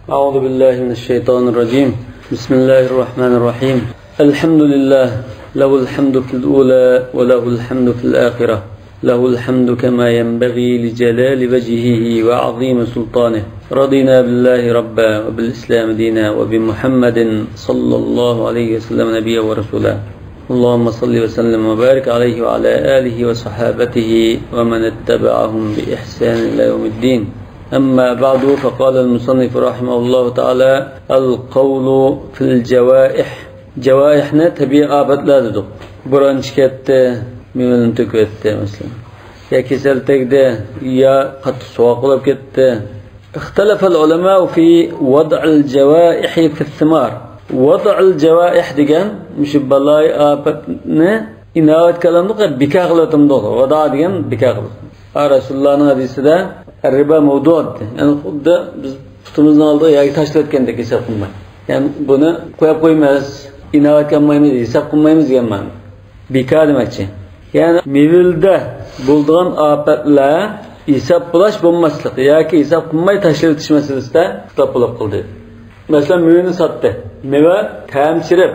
أعوذ بالله من الشيطان الرجيم. بسم الله الرحمن الرحيم. الحمد لله، له الحمد في الأولى وله الحمد في الآخرة، له الحمد كما ينبغي لجلال وجهه وعظيم سلطانه. رضينا بالله ربا وبالإسلام دينا وبمحمد صلى الله عليه وسلم نبيا ورسولا. اللهم صل وسلم وبارك عليه وعلى آله وصحابته ومن اتبعهم بإحسان إلى يوم الدين. أما بعد، فقال المصنف رحمه الله تعالى: القول في الجوائح. جوائحni tabiiy ofatlar dedik. Bo'ron chiqyapti, mevani to'kyapti masalan. Ya kasal tegdi, ya qattiq sovuq bo'lib ketdi. اختلف العلماء في وضع الجوائح في الثمار. وضع الجوائح degan shu baloy ofatni inobat qilindiq, bekor qilyotgandik. Vado degan bekor qildik. Rasulullohning hadisida riba mavdu, ya'ni xuddi biz putimizni oldiga yoki tashlayotgandek hisob qilmay. Ya'ni buni qo'yib qo'ymaymiz, inobat qilmaymiz, hisob qilmaymiz degan ma'no. Bekor demakchi. Ya'ni mevilda bo'lgan ofatlar hisob bo'lash bo'lmaslik yoki hisob qilmay tashlab o'tish masalasida ixtilof bo'lib qoldi. Masalan, mevani sotdi. Meva ta'm chirib,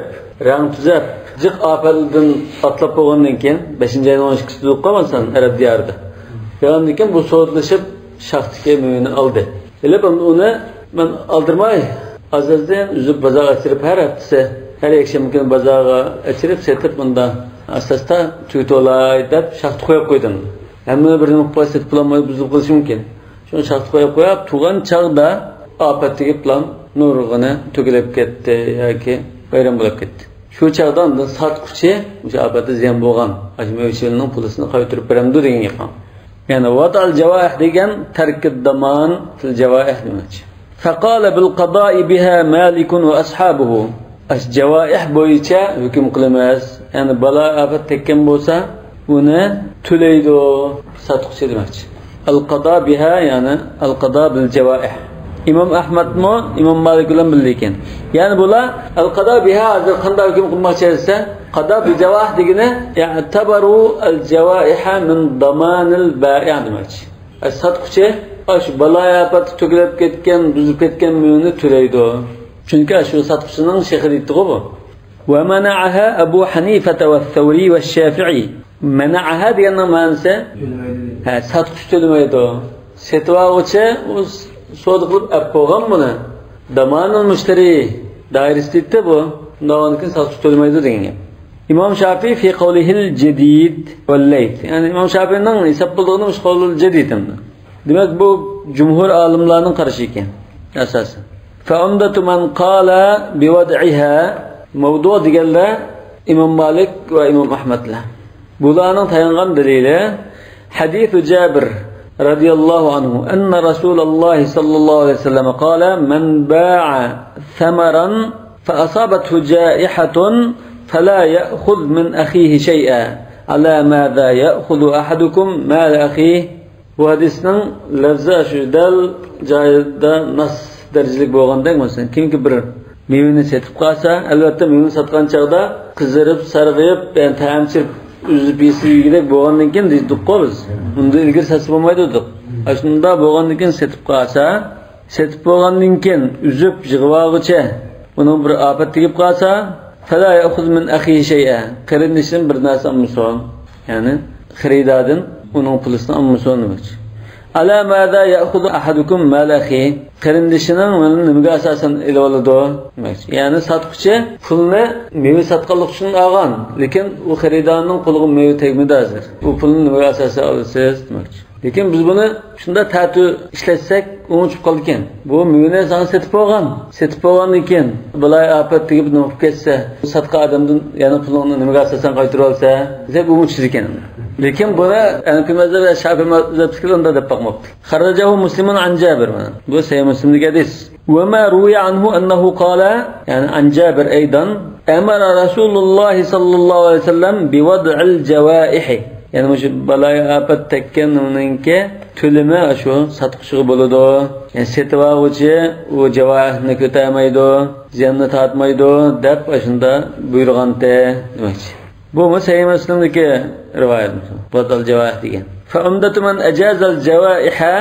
rang tuzab, jiq ofatdan otlab bo'lgandan keyin 5-oyning 12-sida qolmasan arab diyorida. Ya'ni keyin bu so'zlashib shaxsga mevani oldi. Elib uni men oldirmay, az-azdan uzib bozorga achirib, har haftasi, har yakshanba kuni bozorga achirib sotib, bunda asosda tugatolay deb shaxt qo'yib qo'ydim. Hamma bir nima qilib sotib olmay buzib qolishi mumkin. Shuni shaxt qo'yib qo'yib, tug'an chog'da ofat tegib bilan nurg'ini to'kilib ketdi yoki vayron bo'lib ketdi. Shu chog'da undan sotquchi o'sha ofatda ziyon bo'lgan ajmavchining pulisini qaytarib beramdi degan gap. Ya'ni vadal javoih degan tarkid daman fil javoih demakchi. Faqala bil qada'i biha Malik va ashabuhu. Ash javoih bo'yicha hukm qilamiz. Ya'ni balo ofat tekkan bo'lsa, uni to'laydi sotquchi demakchi. Al qada biha, ya'ni al qada bil javoih. İmom Ahmadmi İmom Malik bilan birga ekan. Ya'ni bular al qada biha hozir qanday hukm qilmoqchi desa, qada bil javoih degani ya'tabaru al javoiha min damanil bai' demakchi. Sotquchi shu balo ofat to'kilib ketgan, buzib ketgan mevani to'laydi. Chunki shu sotquchining shexi deydi-ku bu. Va mana'aha Abu Hanifa va Thawri va Shafi'i. Mana'aha deganning ma'nosi ha, sotquchi to'lamaydi. Sotib oluvchi u savdo qilib olib qo'ygan buni. Damanul mushtari doirasida deydi bu. Undan keyin sotquchi to'lamaydi degan gap. İmom Shafi'i fi qawlihil jadid wal layth. Ya'ni İmom Shafi'ning hisob qildigini o'sha qawlul jadid endi. Demak, bu jumhur olimlarning qarashi ekan asosan. Fa'umdatu man qala biwad'iha mavdu deganlar İmom Malik va İmom Ahmadlar. Bularning tayangan dalili hadis Jabir radhiyallohu anhu anna Rasululloh sallallohu alayhi vasallam qala man ba'a thamaran fa asabathu ja'ihatun fala ya'khudh min akhihi shay'a ala madha ya'khudhu ahadukum mal akhihi. Bu hadisning lafzi shu dal joyida nas darajalik bo'lgandek, masalan, kimki bir mevani sotib qolsa, albatta mevani sotgan chog'da qizirib, sarg'ayib, ya'ni ta'm chirib, uzib yesa yegidek bo'lgandan keyin deydik-ku biz. Unda ilgari sotib bo'lmaydi dedik. Shunda bo'lgandan keyin sotib qolsa, sotib bo'lgandan keyin uzib yig'ib uning bir ofat tegib qolsa, fala ya'khudh min akhihi shay'a. Qarindoshidan bir narsa olmasin. Ya'ni xaridordan uning pulisini olmasin demoqchi. Ala mada ya'khudhu ahadukum mal akhi. Qarindoshining malini nimaga asosan elib oladi demoqchi. Ya'ni sotquchi pulni meva sotganlik uchun olgan, lekin u xaridorning qo'liga meva tegmadi hozir. U pulni nimaga asosan olasiz demoqchi. Lekin biz buni shunda tatu ishlatsak, unutib qoldi ekan. Bu mevani sana sotib olgan, sotib olgandan keyin bular ofat tegib nima qilib ketsa, sotgan odamdan yana pulini nimaga asosan qaytarib olsa, deb unutishdi ekan. Lekin buni Hanafi mazhabi va Shafi'i mazhabi fikri unda deb boqmoqda. Xarajahu Muslimun an Jabir mana. Bu Sahih Muslimdagi hadis. Va ma ruwiya anhu annahu qala, ya'ni an Jabir aydan, amara Rasululloh sallallohu alayhi vasallam bi wad'il jawaihi. Ya'ni shu baloy ofat tekkan uningki to'limi shu sotquchiga bo'ladi. Ya'ni sotib oluvchi u javohni ko'tarmaydi, ziyonni tortmaydi deb shunda buyurgandi demakchi. Bu Sahih Muslimdagi rivoyat. Wad'il jawaihi degan. Fa umdatu man ajazal jawaiha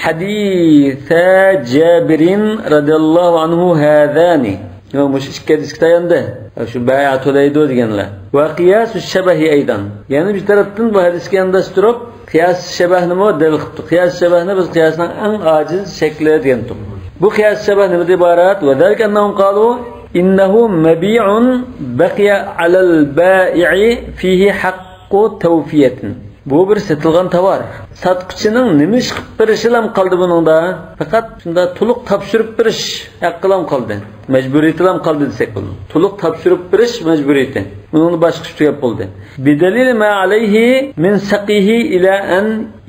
Hadisa Cabirin radıyallahu anhu hâzâni. Muş ikki hadisga tayandi. Shu bay'a to'laydi deganlar. Va qiyasu shabahi aydan. Ya'ni bir tarafdan bu hadisga yondashtirib qiyas shabahni dalil qilibdi. Qiyas shabahni biz qiyasning eng ojiz shakli degandik. Bu qiyas shabah nimadan iborat? Va zalika annahum qalu innahu mabi'un baqiya 'alal bai'i fihi haqqu tawfiyatin. Bu bir satilgan tovar. Satqıçının nima ish qilib berishi ham qoldi buningda. Faqat shunda to'liq topshirib berish haqqi ham qoldi. Majburiyati ham qoldi desak bo'ladi. To'liq topshirib berish majburiyati. Buningni boshqa tugab bo'ldi. Bidalil ma alayhi min saqihi ila an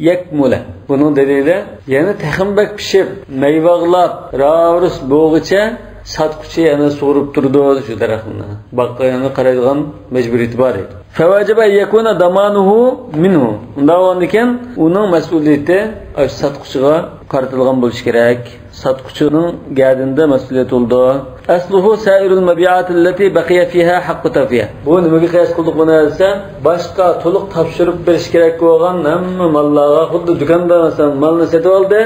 yakmula. Buning dalili, ya'ni taximbak pishib, mayvag'lab, ravrus bo'g'icha satquchi yana sug'urib turdi shu daraxtni. Boqqa yana qaraydigan majburiyati bor edi. Fevacebe yekuna damanuhu minhu. Unda ekan uning mas'uliyati satquchiga qaratilgan bo'lishi kerak. Satquchining gadinda mas'uliyat bo'ldi. Asluhu sairul mabiat allati baqiya fiha haqqu tawfiya. Bu nimaga qiyos qildik buni desa, boshqa to'liq topshirib berish kerak bo'lgan hamma mollarga xuddi do'konda masalan molni sotib oldi,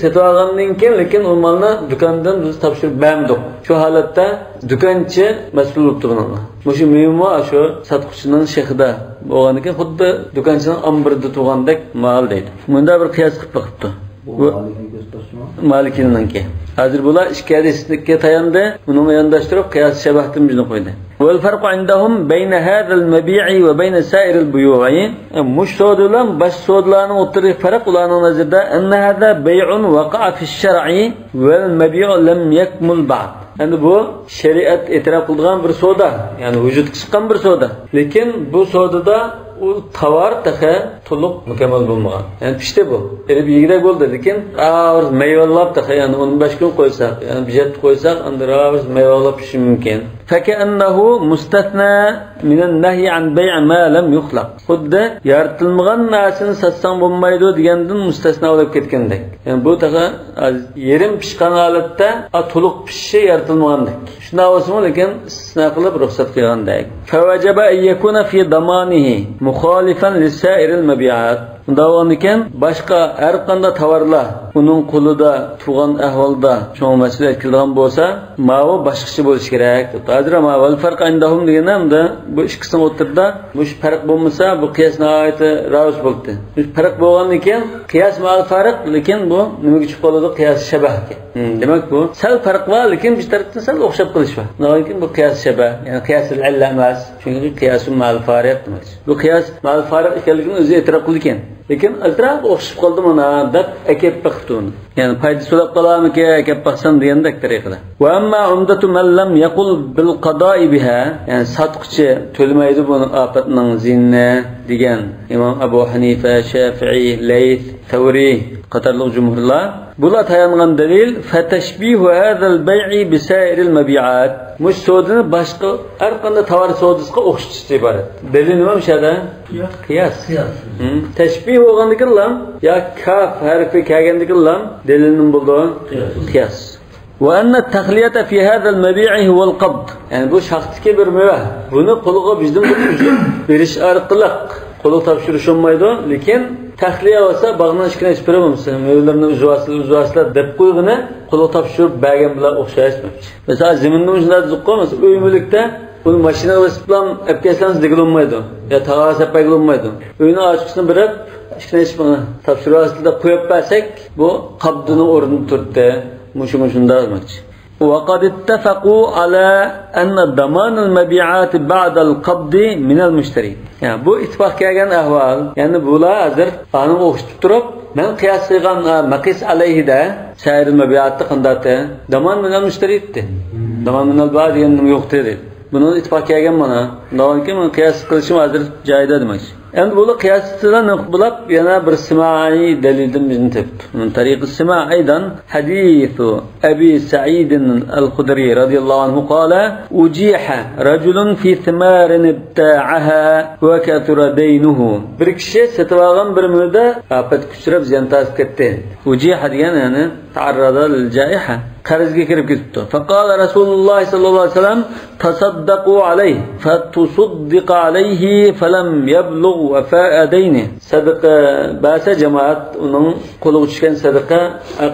sotib olgandan keyin lekin u molni do'kondan biz topshirib bermadik. Shu holatda do'konchi mas'ul bo'libdi bunga. Shu meva shu satquchining shexida bo'lgan ekan, xuddi do'konchining omborida turgandek mol deydi. Bunda bir qiyos qilib boqibdi. Bu Malikininki. Hazır bular ikki hadisga tayandi, uni yondashtirib qiyos shabahdan bizni qo'ydi. Vel farqu indahum bayna hadal mabi'i va bayna sa'iril buyu'i. Mush savdolar bosh savdolarning o'rtadagi farq ularning nazarida anna hada bay'un waqa'a fi shar'i vel mabi'u lam yakmul ba'd. Endi bu shariat e'tirof qilgan bir savdo, ya'ni vujudga chiqqan bir savdo. Lekin bu savdoda u tovar taxa to'liq mukammal bo'lmagan. Ya'ni pishdi bu. Elib yegidek bo'ldi, lekin og'iz mayvalab taxa, ya'ni 15 kun qo'ysak, ya'ni bir hafta qo'ysak, endi og'iz mayvalab pishi mumkin. Fakaannahu mustathna minan nahyi an bay' ma lam yukhlaq. Xuddi yaratilmagan narsani satsang bo'lmaydi degandan mustasno bo'lib ketgandek. Ya'ni bu taxa yerim pishgan holatda to'liq pishishi yaratilmagandek. Shunday bo'lsa, lekin istisno qilib ruxsat qilgandek. Fawajaba an yakuna fi damanihi muxolifan lisairil mabiat. Unda ekan boshqa har qanday tovarlar uning qo'lida turgan ahvolda cho'ng mas'uliyat qilgan bo'lsa, mavi boshqacha bo'lishi kerak. Hozir maval farq indahum deganimda bu ikkisining o'rtasida bu farq bo'lmasa, bu qiyos nihoyatda ravs bo'ldi. Bu farq bo'lgandan keyin qiyos mal farq, lekin bu nimaga chiqib qoladi? Qiyos shabahga. Demak bu sal farq bor, lekin bir tarafdan sal o'xshab qolish bor. Lekin bu qiyos shabah, ya'ni qiyos illa emas, chunki qiyos mal farq demak. Bu qiyos mal farq ekanligini o'zi e'tirof qilgan. Lekin azroq o'xshab qoldi mana deb akab baqdi uni. Ya'ni foyda so'rab qolarmiki, akab baqsam degandek tariqada. Va amma umdatu man lam yaqul bil qada'i biha, ya'ni satquchi to'lmaydi buni ofatning zinni degan Imom Abu Hanifa, Shafi'i, Layth, Tavri qatorliq jumhurlar bular tayangan dalil fatashbihu hadal bay'i bi sa'iril mabi'at. Mush savdoni boshqa har qanday tovar savdosiga o'xshatish iborat. Dalil nima o'shada? Qiyos. Tashbih bo'lgandan lam ya kaf harfi kelgandan lam dalil nima bo'ldi? Qiyos. Va anna at-tahliyata fi hadha al-mabi'i huwa al-qabd. Ya'ni bu shaxsga bir meva. Buni qo'lga bizdan berish orqali qo'lga topshirish bo'lmaydi, lekin tahliya bo'lsa bog'ning ichini ichib beraversa, mevalarni uzvaslar deb qo'yg'ini qo'lga topshirib bergan bilan o'xshash. Masalan, zaminni shunday tuzib qo'yamiz, uy mulkda uni mashina bosib bilan olib kelsangiz degan bo'lmaydi, yo tog'a sapag bo'lmaydi. Uyni ochqisini berib, ichini ichib topshirib aslida qo'yib bersak, bu qabdini o'rnini turtdi. Mushu shunday demoqchi. وقد اتفقوا على أن ضمان المبيعات بعد القبض من المشتري. Yani bu ittifaq kelgan ahvol, ya'ni bular hozir qonun o'xshatib turib, men qiyos qilgan maqis alayhida sair mabiatni qandati daman minal mushtari dedi. Daman minal ba degan yo'q dedi. Buni ittifaq kelgan mana. Undan keyin men qiyos qilishim hozir joyida demak. Endi buni qiyosdan bulab yana bir simai dalildan bizni topdi. Min tariqi sima aydan hadithu Abi Sa'id al-Khudri radhiyallohu anhu qala ujiha rajulun fi thimarin ibta'aha wa kathura daynuhu. Bir kishi sotib olgan bir mevada afat kuchrab ziyon tortib ketdi. Ujiha degan ya'ni ta'arrada lil jaiha, qarzga kirib ketdi. Faqala Rasululloh sallallohu alayhi vasallam tasaddaqu alayhi fatusuddiqa alayhi falam yablugh وفاء دينه. Sadaqa bersa cemaat onun qo'liga tushgan sadaqa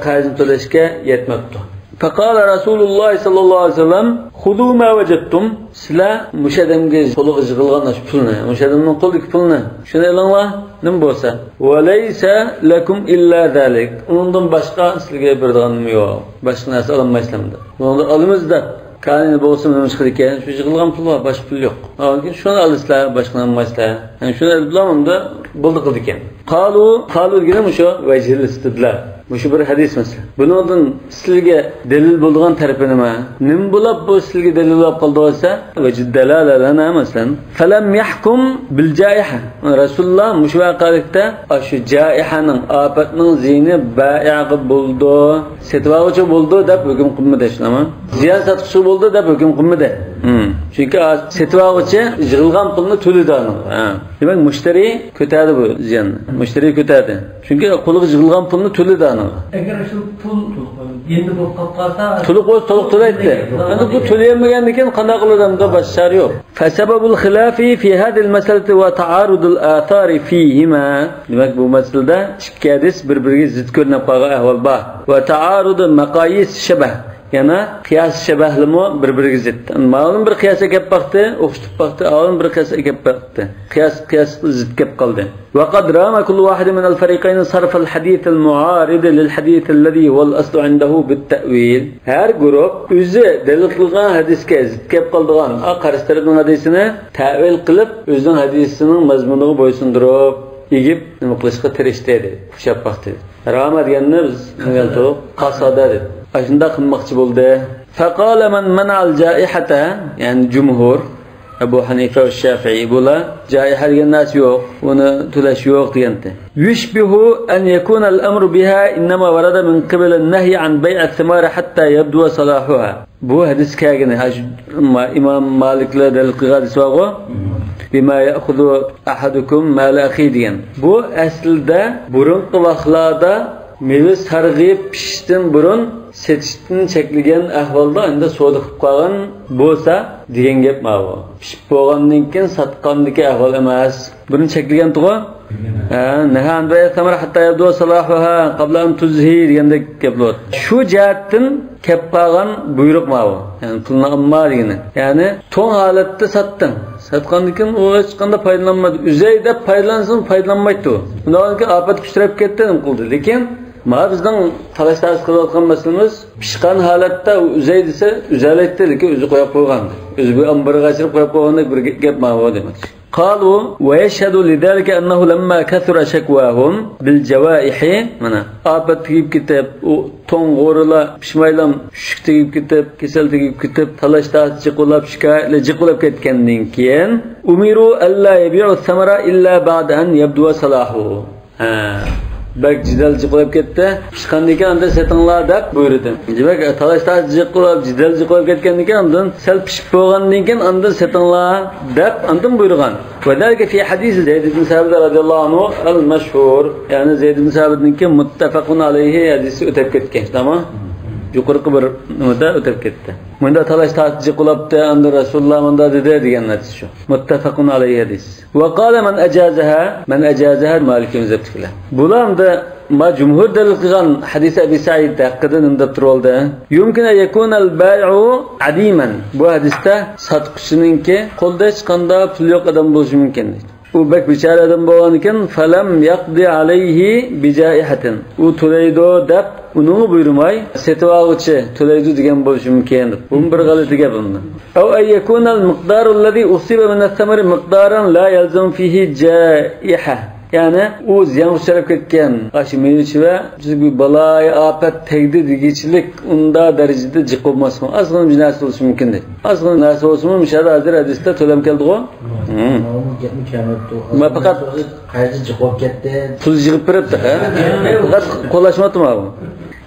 qarzini to'lashga yetmabdi. فقال رسول الله صلى الله عليه وسلم خذوا ما وجدتم. Sizlar mushu odamga qo'liga yig'ilgan shu pulni, mushu odamning qo'lidagi pulni shuni olinglar, nima bo'lsa. وَلَيْسَ لَكُمْ إِلَّا ذَلِكَ. Undan boshqa sizlarga beradigan nima yo'q. Boshqa narsa ololmaysizlar. Buni olamiz deb kanini bo'lsa nima chiqadi ekan? Shu yig'ilgan pul bor, boshqa pul yo'q. Lekin shuni olasizlar, boshqa olmaysizlar. Yani shuni olib unda bo'ldi qildi ekan. Qalu, qalu degani shu vajhil istidlal. Bu shu bir hadis masalan. Bundan sizlarga dalil bo'lgan tarafi nima? Nima bo'lib bu sizlarga dalil bo'lib qoldi bo'lsa, vajdalala lana masalan, falam yahkum bil jaiha. Rasululloh mushu vaqalikda shu jaihaning ofatning ziyni bai'a bo'ldi, setib oluvchi bo'ldi deb hukm qilmadi, shunami? Ziyon sotuvchi bo'ldi deb hukm qilmadi. Chunki setib oluvchi yig'ilgan pulni to'ladi. Demak, mushtari ko'tardi bu ziyonni. Mushtari ko'tardi. Chunki qo'liga yig'ilgan pulni to'ladi. Agar shu pul endi bo'lib qolib qolsa, to'liq bo'lsa to'liq to'laydi. Endi bu to'layolmagandan keyin qanday qiladi? Unda boshqa chora yo'q. Fasababul khilafi fi hadhihi al-masalati wa ta'arudul athari fihima. Demak, bu masalada ikki hadis bir-biriga zid ko'rinib qolgan ahvol bor. Va ta'arudul maqayis shabah. Yana qiyos shabahlimi bir-biriga zid. Ma'lum bir qiyosga kelib boqdi, o'xshatib boqdi, ma'lum bir qiyosga kelib boqdi. Qiyos qiyos zid kelib qoldi. وقد رام كل واحد من الفريقين صرف الحديث المعارض للحديث الذي هو الأصل عنده بالتأويل. Her grup o'zi dalil qilgan hadisga zid kelib qoldigan qarshi tarafning hadisini ta'vil qilib, o'zining hadisining mazmuniga bo'ysundirib, egib nima qilishga tirishdi dedi. Xushab boqdi. Rama deganni biz nima qasada dedi. Shunda qilmoqchi bo'ldi. Faqala man mana'al jaihata, ya'ni jumhur Abu Hanifa va Shafi'i bular jaiha degan narsa yo'q, uni to'lash yo'q degandi. Yushbihu an yakuna al-amru biha innama warada min qibl an-nahy an bay' ath-thimar hatta yabdu salahuha. Bu hadis kelgan, Imom Maliklar dalil qilgan hadis bor-ku. Bima ya'khudhu ahadukum mal akhi degan. Bu aslida burunqi vaqtlarda meva sarg'ayib pishishdan burun setishdan cheklagan ahvolda endi savdo qilib qolgan bo'lsa degan gap bu. Pishib bo'lgandan keyin sotgandagi ahvol emas. Buni cheklagan tug'a. Nahan bay samar hatta yabdu salahuha qabla an tuzhi degandek gap bo'ladi. Shu jihatdan kelib qolgan buyruq bu. Ya'ni pulni olma degani. Ya'ni to'ng holatda sotding. Sotgandan keyin u hech qanday foydalanmadi. Uzay deb foydalansin, foydalanmaydi u. Undan keyin ofat kuchtrab ketdi, nima qildi? Lekin ma bizning talash tartish qilayotgan masalamiz pishgan holatda uzay desa uzalaydi, lekin o'zi qo'yib qo'ygan. O'zi bu ambarga qachirib qo'yib qo'ygandek bir gap ma bu demak. قالوا ويشهد لذلك أنه لما كثر شكواهم بالجوائح mana afat tegib ketib, u to'ng'urlar pishmaylam shuk tegib ketib, kasal tegib ketib, talash tartish jiqulab shikoyatlar jiqulab ketgandan keyin umiru alla yabi'u samara illa ba'da an yabdu salahu. Ha, bak jidal jiqulab ketdi, pishgandan keyin unda satinglar deb buyurdi. Demak, talash tartish jiqulab jidal jiqulab ketgandan keyin undan sal pishib bo'lgandan keyin undan satinglar deb undan buyurgan. وذلك في حديث زيد بن ثابت رضي الله عنه المشهور, ya'ni Zayd ibn Sabitniki muttafaqun alayhi hadisi o'tib ketgan, tamom? Yuqorqi bir nimada o'tib ketdi. Bunda talash tartish jiqulabdi, unda Rasululloh bunda dedi degan narsa shu. Muttafaqun alayhi hadis. Va qala man ajazaha, man ajazaha Malik mazhabtikilar. Bular ma jumhur dalil qilgan hadis Abi Sa'id haqida nima deb turoldi? Yumkin an yakuna al-bay'u adiman. Bu hadisda sotquchininki qo'lda hech qanday pul yo'q odam bo'lishi mumkin deydi. U bek bechora odam bo'lgan ekan, falam yaqdi alayhi bijaihatin. U to'laydi deb uni buyurmay, setib oluvchi to'laydi degan bo'lishi mumkin. Bu bir g'alati gap bunda. Aw ay yakuna al-miqdaru allazi usiba min ath-thamari miqdaran la yalzam fihi jaiha. Ya'ni u ziyon uchrab ketgan shu meva bir baloy ofat tegdi degichilik unda darajada jiq bo'lmasmi? Ozgina bir narsa bo'lishi mumkin deydi. Ozgina narsa bo'lsinmi, misol hozir hadisda to'lam keldi-ku. Ma faqat qaysi jiq bo'lib ketdi? Pul yig'ib beribdi, ha? Faqat qo'llashmadimi bu?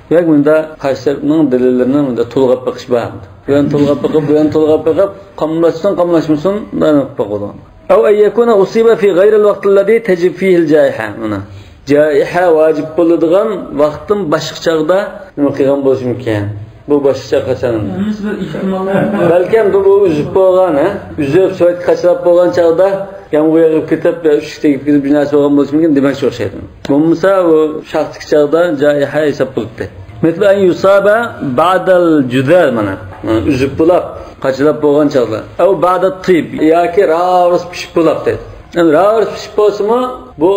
Demak, bunda qaysining dalillarini bunda to'lg'ab boqish bor. Bu ham to'lg'ab boqib, bu ham to'lg'ab boqib, qamlashsin, qamlashmasin, danib boqadi. أو أن يكون أصيب في غير الوقت الذي تجب فيه الجائحة. Mana jaiha vojib bo'ladigan vaqtdan boshqa chog'da nima qilgan bo'lishi mumkin? Bu boshqa qachon? Balkim bu uzib bo'lgan, ha? Uzib soat qachlab bo'lgan chog'da Yomg'ir yog'ib ketib, ushuk tegib ketib bir narsa bo'lgan bo'lishi mumkin demakchi o'xshaydi. Bo'lmasa u shaxslik chog'da jaiha hisob qilibdi. Misal an yusaba ba'dal judal mana uzib bo'lab, qachilab bo'lgan chog'da. Av ba'da tib yoki ravs pishib bo'lab dedi. Endi ravs pishib bo'lsa-mu bu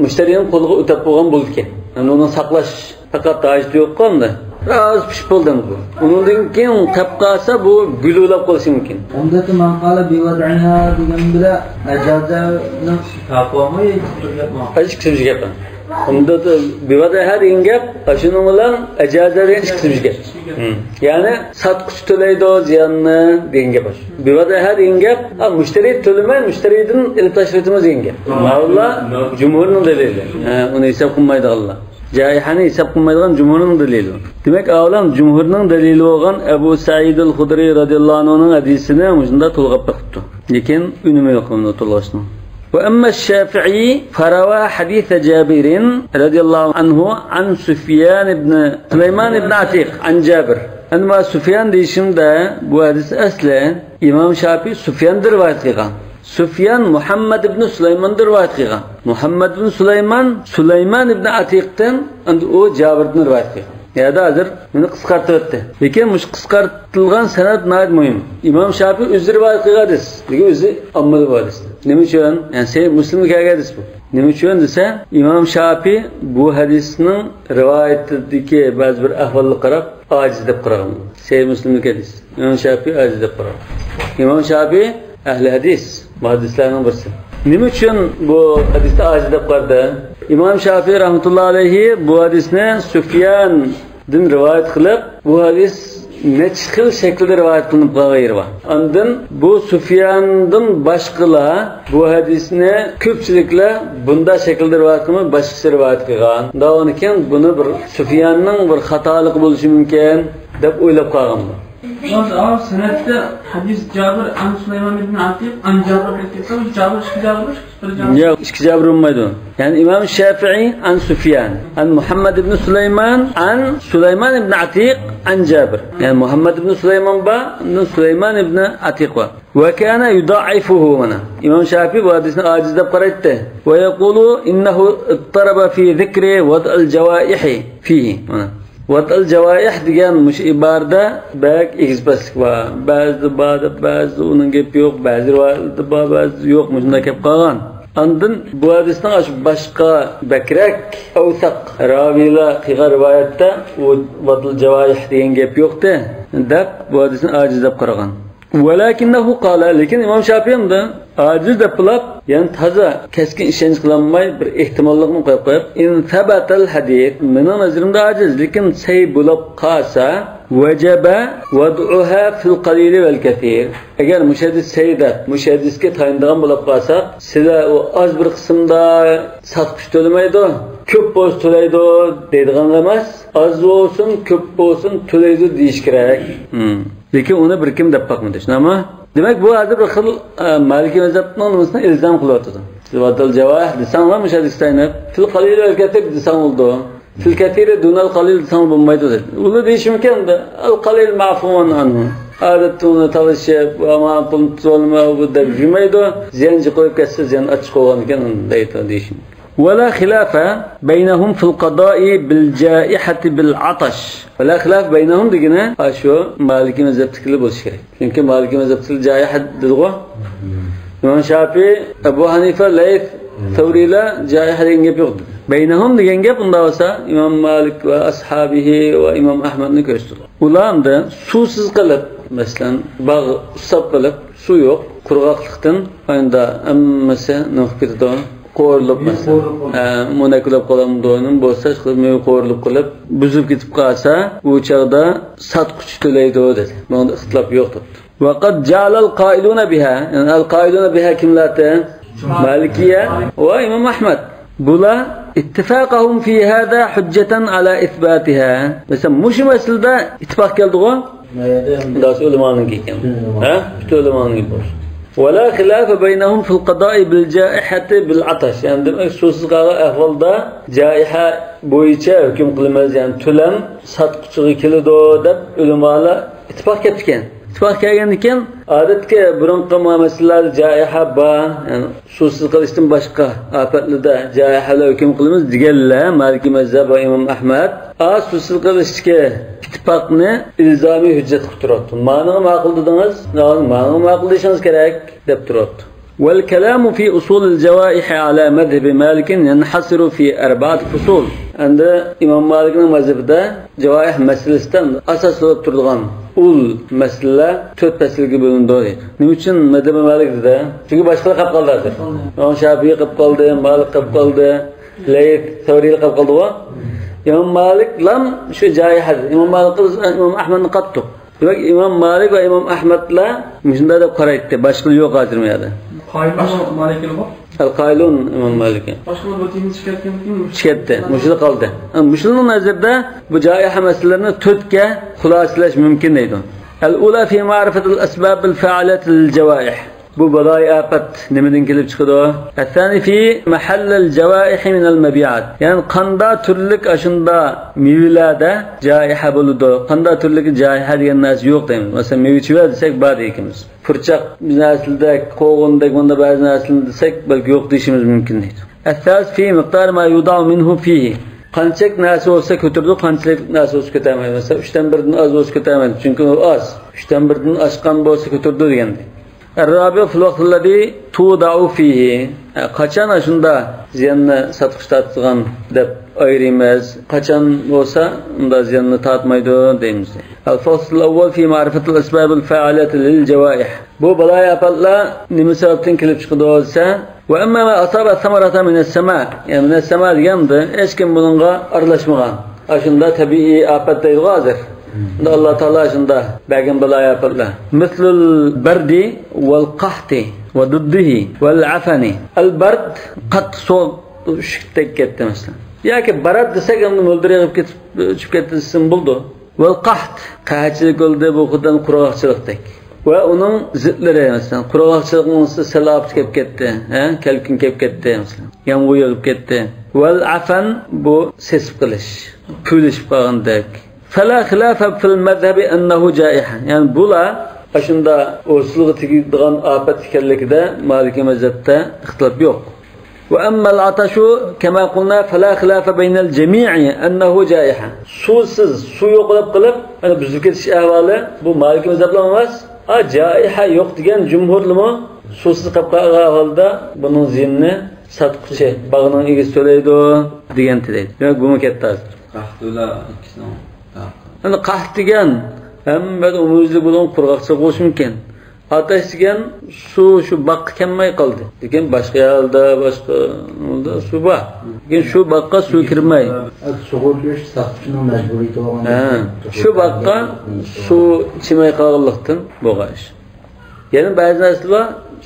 müşterinin qo'liga o'tib bo'lgan bo'ldi ekan. Endi uni saqlash faqat hojati yo'q qoldi. Ravs pishib bo'ldi bu. Undan keyin topqasa bu gululab qolishi mumkin. Undaki manqala bivad'iha degan bilan ajazani topolmay bir gap. Ikkinchi gap. Unda bivad'iha degan gap shuning bilan ajaza degan ikkinchi gap. Ya'ni sotquchi to'laydi ziyonni degan gap. Bivad'iha degan gap mushtari to'lamay mushtaridan ilib tashlaymiz degan gap. Mavla jumhurning dalili. Uni hisob qilmaydi Alloh. Jaihani hisob qilmaydigan jumhurning dalili. Demak, avvalan jumhurning dalili bo'lgan Abu Said al-Xudriy radhiyallohu anhuning hadisini shunda to'lg'ab chiqibdi. Lekin unumi yo'q unda to'lg'ashning. وأما الشافعي فروى حديث جابر رضي الله عنه عن سفيان بن سليمان بن عتيق عن جابر. أما سفيان deyishimda bu hadis asli İmam Şafii Sufyandır rivayet qilgan. Sufyan Muhammad ibn Sulaymондан rivayet qilgan. Muhammad ibn Sulaymon Sulaymon ibn Atiqdan endi u Jabirdan rivayet qilgan. Ya da hazır bunu qisqartib o'tdi. Lekin mush qisqartilgan sanad nihoyat muhim. İmam Şafii o'zi rivayet qilgan hadis. Lekin o'zi ommaviy bu hadis. Nima uchun? Ya'ni Sahih Muslimga kelgan hadis bu. Nima uchun desa, İmam Şafii bu hadisning rivoyatidagi ba'zi bir ahvolga qarab aciz deb qaragan. Sahih Muslimga hadis. İmam Şafii aciz deb qaragan. İmam Şafii ahli hadis, muhaddislarning birisi. Nima uchun bu hadisni aciz deb qaradi? İmam Şafii rahmetullahi alayhi bu hadisni Sufyandan rivayet qilib, bu hadis necha xil shaklda rivayet qilinib qolgan yeri bor. Ondan bu Sufyandan boshqalar bu hadisni ko'pchiliklar bunda shaklda rivayet qilmay boshqacha rivayet qilgan. Undan keyin buni bir Sufyanning bir xatoligi bo'lishi mumkin deb o'ylab qolgan. Sanatda hadis Jabir an Sulaymon ibn Atiq an Jabir ibn Jabir ikki Jabir bir Jabir. Yo'q, ikki Jabir bo'lmaydi. Ya'ni İmam Shafi'i an Sufyan, an Muhammad ibn Sulaymon, an Sulaymon ibn Atiq an Jabir. Ya'ni Muhammad ibn Sulaymon ba, Sulaymon ibn Atiq va. Va kana yudaifuhu mana. İmam Shafi'i bu hadisni aciz deb qaraydi. Va yaqulu innahu ittaraba fi zikri wad'al jawaihi fihi. Mana. Wad'al javaih degan mush iborada bak egizpaslik bor. Ba'zi bor, ba'zi uning gapi yo'q, ba'zi rivoyatda bor, ba'zi yo'q, shunday kelib qolgan. Ondan bu hadisning shu boshqa bakrak avsaq raviylar qilgan rivoyatda u wad'al javaih degan gap yo'qdi deb bu hadisni aciz deb qaragan. Walakinnahu qala, lekin İmam Shafi'i hamda aciz deb bilib, ya'ni toza keskin ishonch qilolmay bir ehtimollikni qo'yib qo'yib, in thabatal hadith, mening nazarimda aciz, lekin say bo'lib qolsa, vajaba wad'uha fil qalil vel kathir. Agar mushaddis sayda, mushaddisga tayinlagan bo'lib qolsa, sizlar u oz bir qismda sotqich to'lamaydi, ko'p bo'lsa to'laydi deydigan emas, oz bo'lsin, ko'p bo'lsin to'laydi deyish kerak. Lekin uni bir kim deb boqmadi, shunami? Demak, bu hozir bir xil Maliki mazhabning nimasini ilzam qilyotdi. Vadal javoh desanglar mushaddis tayinlab, fil qalil vel kathir desang bo'ldi. Fil kathiri dunal qalil desang bo'lmaydi dedi. Uni deyish mumkin, al qalil ma'fuun anhu. Odatda uni talashib, ama pulni tuzolma bu deb yurmaydi. Ziyon qo'yib ketsa, ziyon ochiq bo'lgan ekan, deydi deyish mumkin. ولا خلاف بينهم في القضاء بالجائحة بالعطش. ولا خلاف بينهم degani shu Maliki mazhabtikili bo'lishi kerak. Chunki Maliki mazhabtikili jaiha dediku. İmam Shafi'i, Abu Hanifa, Layth, Tavrilar jaiha degan gap yo'q dedi. Baynahum degan gap unda bo'lsa İmam Malik va ashabihi va İmam Ahmadni ko'rsatdi. Ular suvsiz qilib, masalan, bog' usab qilib, suv yo'q, qurg'oqlikdan endi hammasi nima qilib ketadi? Qo'rilib masalan, monakulab qolamdi, bo'lsa qilib meva qo'rilib qilib buzib ketib qolsa, u chog'da sotquchi to'laydi dedi. Bunda ixtilof yo'q debdi. Va qad ja'alal qoiluna biha, ya'ni al qoiluna biha kimlardi? Malikiya va İmam Ahmad. Bular ittifaqahum fi hada hujjatan ala ithbatiha. Masalan, mushu masalada ittifoq keldi-ku. Das ulamoning ekan. Ha? Butun ulamoning bo'lsin. ولا خلاف بينهم في القضاء بالجائحة بالعطش. Yani demek susuz qalgan ahvolda jaiha bo'yicha hukm qilamiz, ya'ni to'lam sotquchiga keladi deb ulamolar ittifoq ketgan. İttifaq kelgandan odatga burunqi masalalarda jaiha bor, ya'ni suvsiz qilishdan boshqa ofatlarda jaihalar hukm qilamiz deganlar Maliki mazhab va Imom Ahmad suvsiz qilishga ittifoqni ilzomiy hujjat qilib turibdi. Ma'niga ma'qul dedingiz, ma'niga ma'qul deyishingiz kerak deb turibdi. والكلام في أصول الجوائح على مذهب مالك ينحصر في 4 فصول. عند إمام مالك مذهبida جوائح masalasidan asos bo'lib turgan ul masala 4 faslga bo'lindi. Nima uchun mazhab Malikda? Chunki boshqalar qilib qoldi hozir. Imom Shofiy qilib qoldi, Malik qilib qoldi, Layth Savriy qilib qoldi. İmam Malik lam shu joiha. İmam Malik İmam Ahmadni qattiq. Demak, İmam Malik va İmam Ahmadlar shunday deb qaraydi. Boshqa yo'q hozir bu yerda. El-Qaylun İmam Malik'e. Chiqyapti. Mushula qoldi. Mushulning nazarida bu jaiha masalalarini to'rtga xulosalash mumkin deydi. El-ula fi ma'rifatil asbab al-fa'alat lil-jawaih. Bu baloi afat nimadan kelib chiqadi? As-sani fi mahall al-jawaih min al-mabi'at. Ya'ni qanday turlik ashunda mevalarda jaiha bo'ladi, qanday turlik jaiha degan narsa yo'q deymiz. Masalan, meva chiva desak bor deymiz. Purchaq narsalarda, qo'g'indek bunda ba'zi narsalarni desak balki yo'q deyishimiz mumkin deydi. As-salis fi miqdar ma yudau minhu fihi. Qanchalik narsa bo'lsa ko'tardi, qanchalik narsa bo'lsa ko'tarmaydi. Masalan, 3dan 1dan oz bo'lsa ko'tarmaydi, chunki u oz. 3dan 1dan oshgan bo'lsa ko'tardi degandek. الرابع في الوقت الذي توضع فيه. Qachon shunda ziyanni satqich tortgan deb ayiramiz, qachon bo'lsa unda ziyanni tortmaydi deymiz. Al-fasl al-awwal fi ma'rifat al-asbab al-fa'alat lil-jawaih. Bu baloi afatlar nima sababdan kelib chiqadi desa, va amma ma asaba samarata min as-sama, ya'ni min as-sama deganda hech kim buningga aralashmagan. Shunda tabiiy afat deydi hozir. Allah Teala shunda bergan baloi afatlar. Mislul bardi wal qahti va duddihi wal afani. Al bard qattiq sovuq ushukdek ketdi masalan. Yoki barad desak endi mo'ldir yig'ib ketib uchib ketdi desam bo'ldi. Val qaht qahatchilik bo'ldi, bu xudan qurg'oqchilikdek. Va uning zidlari masalan qurg'oqchilikning sel kelib ketdi, ha, kalkin kelib ketdi masalan. Yomg'ir yog'ib ketdi. Val afan bu sesib qilish, pulishib qolgandek. فلا خلاف في المذهب أنه جائحة. Yani bular aslında usulga tegadigan afat ekanligida Maliki mazhabda ixtilof yo'q. وأما العطش كما قلنا فلا خلاف بين الجميع أنه جائحة. Suvsiz suv yo'qlab qilib, ana buzilib ketish ahvoli bu Maliki mazhablar emas, jaiha yo'q degan jumhurlimi suvsiz qolib qolgan ahvolda buning ziyanini sotquchi bog'ning egasi to'laydi degan deydi. Demak, bu katta hozir. Qahtular ikkisini. Endi qahт degan hamma umumiylik bo'lgan qurg'oqchilik bo'lishi mumkin. Otash degan suv shu boqqa kelmay qoldi. Lekin boshqa yerda, boshqa unda suv bor. Lekin shu boqqa suv kirmay. Sug'urilish sotuvchining majburiyati bo'lgan. Ha, shu boqqa suv ichmay qolganlikdan bo'lgan ish. Ya'ni ba'zi narsalar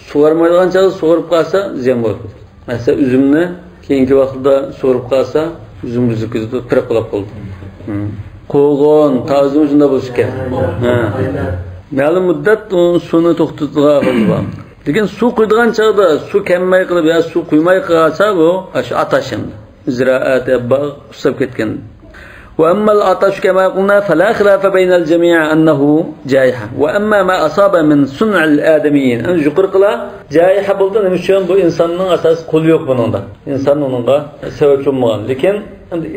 sug'urmaydigan chog'da sug'urib qolsa ziyon bo'ladi. Masalan, uzumni keyingi vaqtda sug'urib qolsa, uzum buzib ketadi, pir qilib qoldi. Qo'g'on, tazim shunda bo'lishi kerak. Ha. Ma'lum muddat suvni to'xtatadigan bor. Lekin suv quydigan chog'da suv kammay qilib yo suv quymay qolsa bu shu atash endi. Ziraat bog' usab ketgan. وأما العطش كما قلنا فلا خلاف بين الجميع أنه جائحة. وأما ما أصاب من صنع الآدميين أن yuqori jaiha bo'ldi. Nima uchun? Bu insonning asos qo'li yo'q buningda. Inson uningga sabab bo'lmagan. Lekin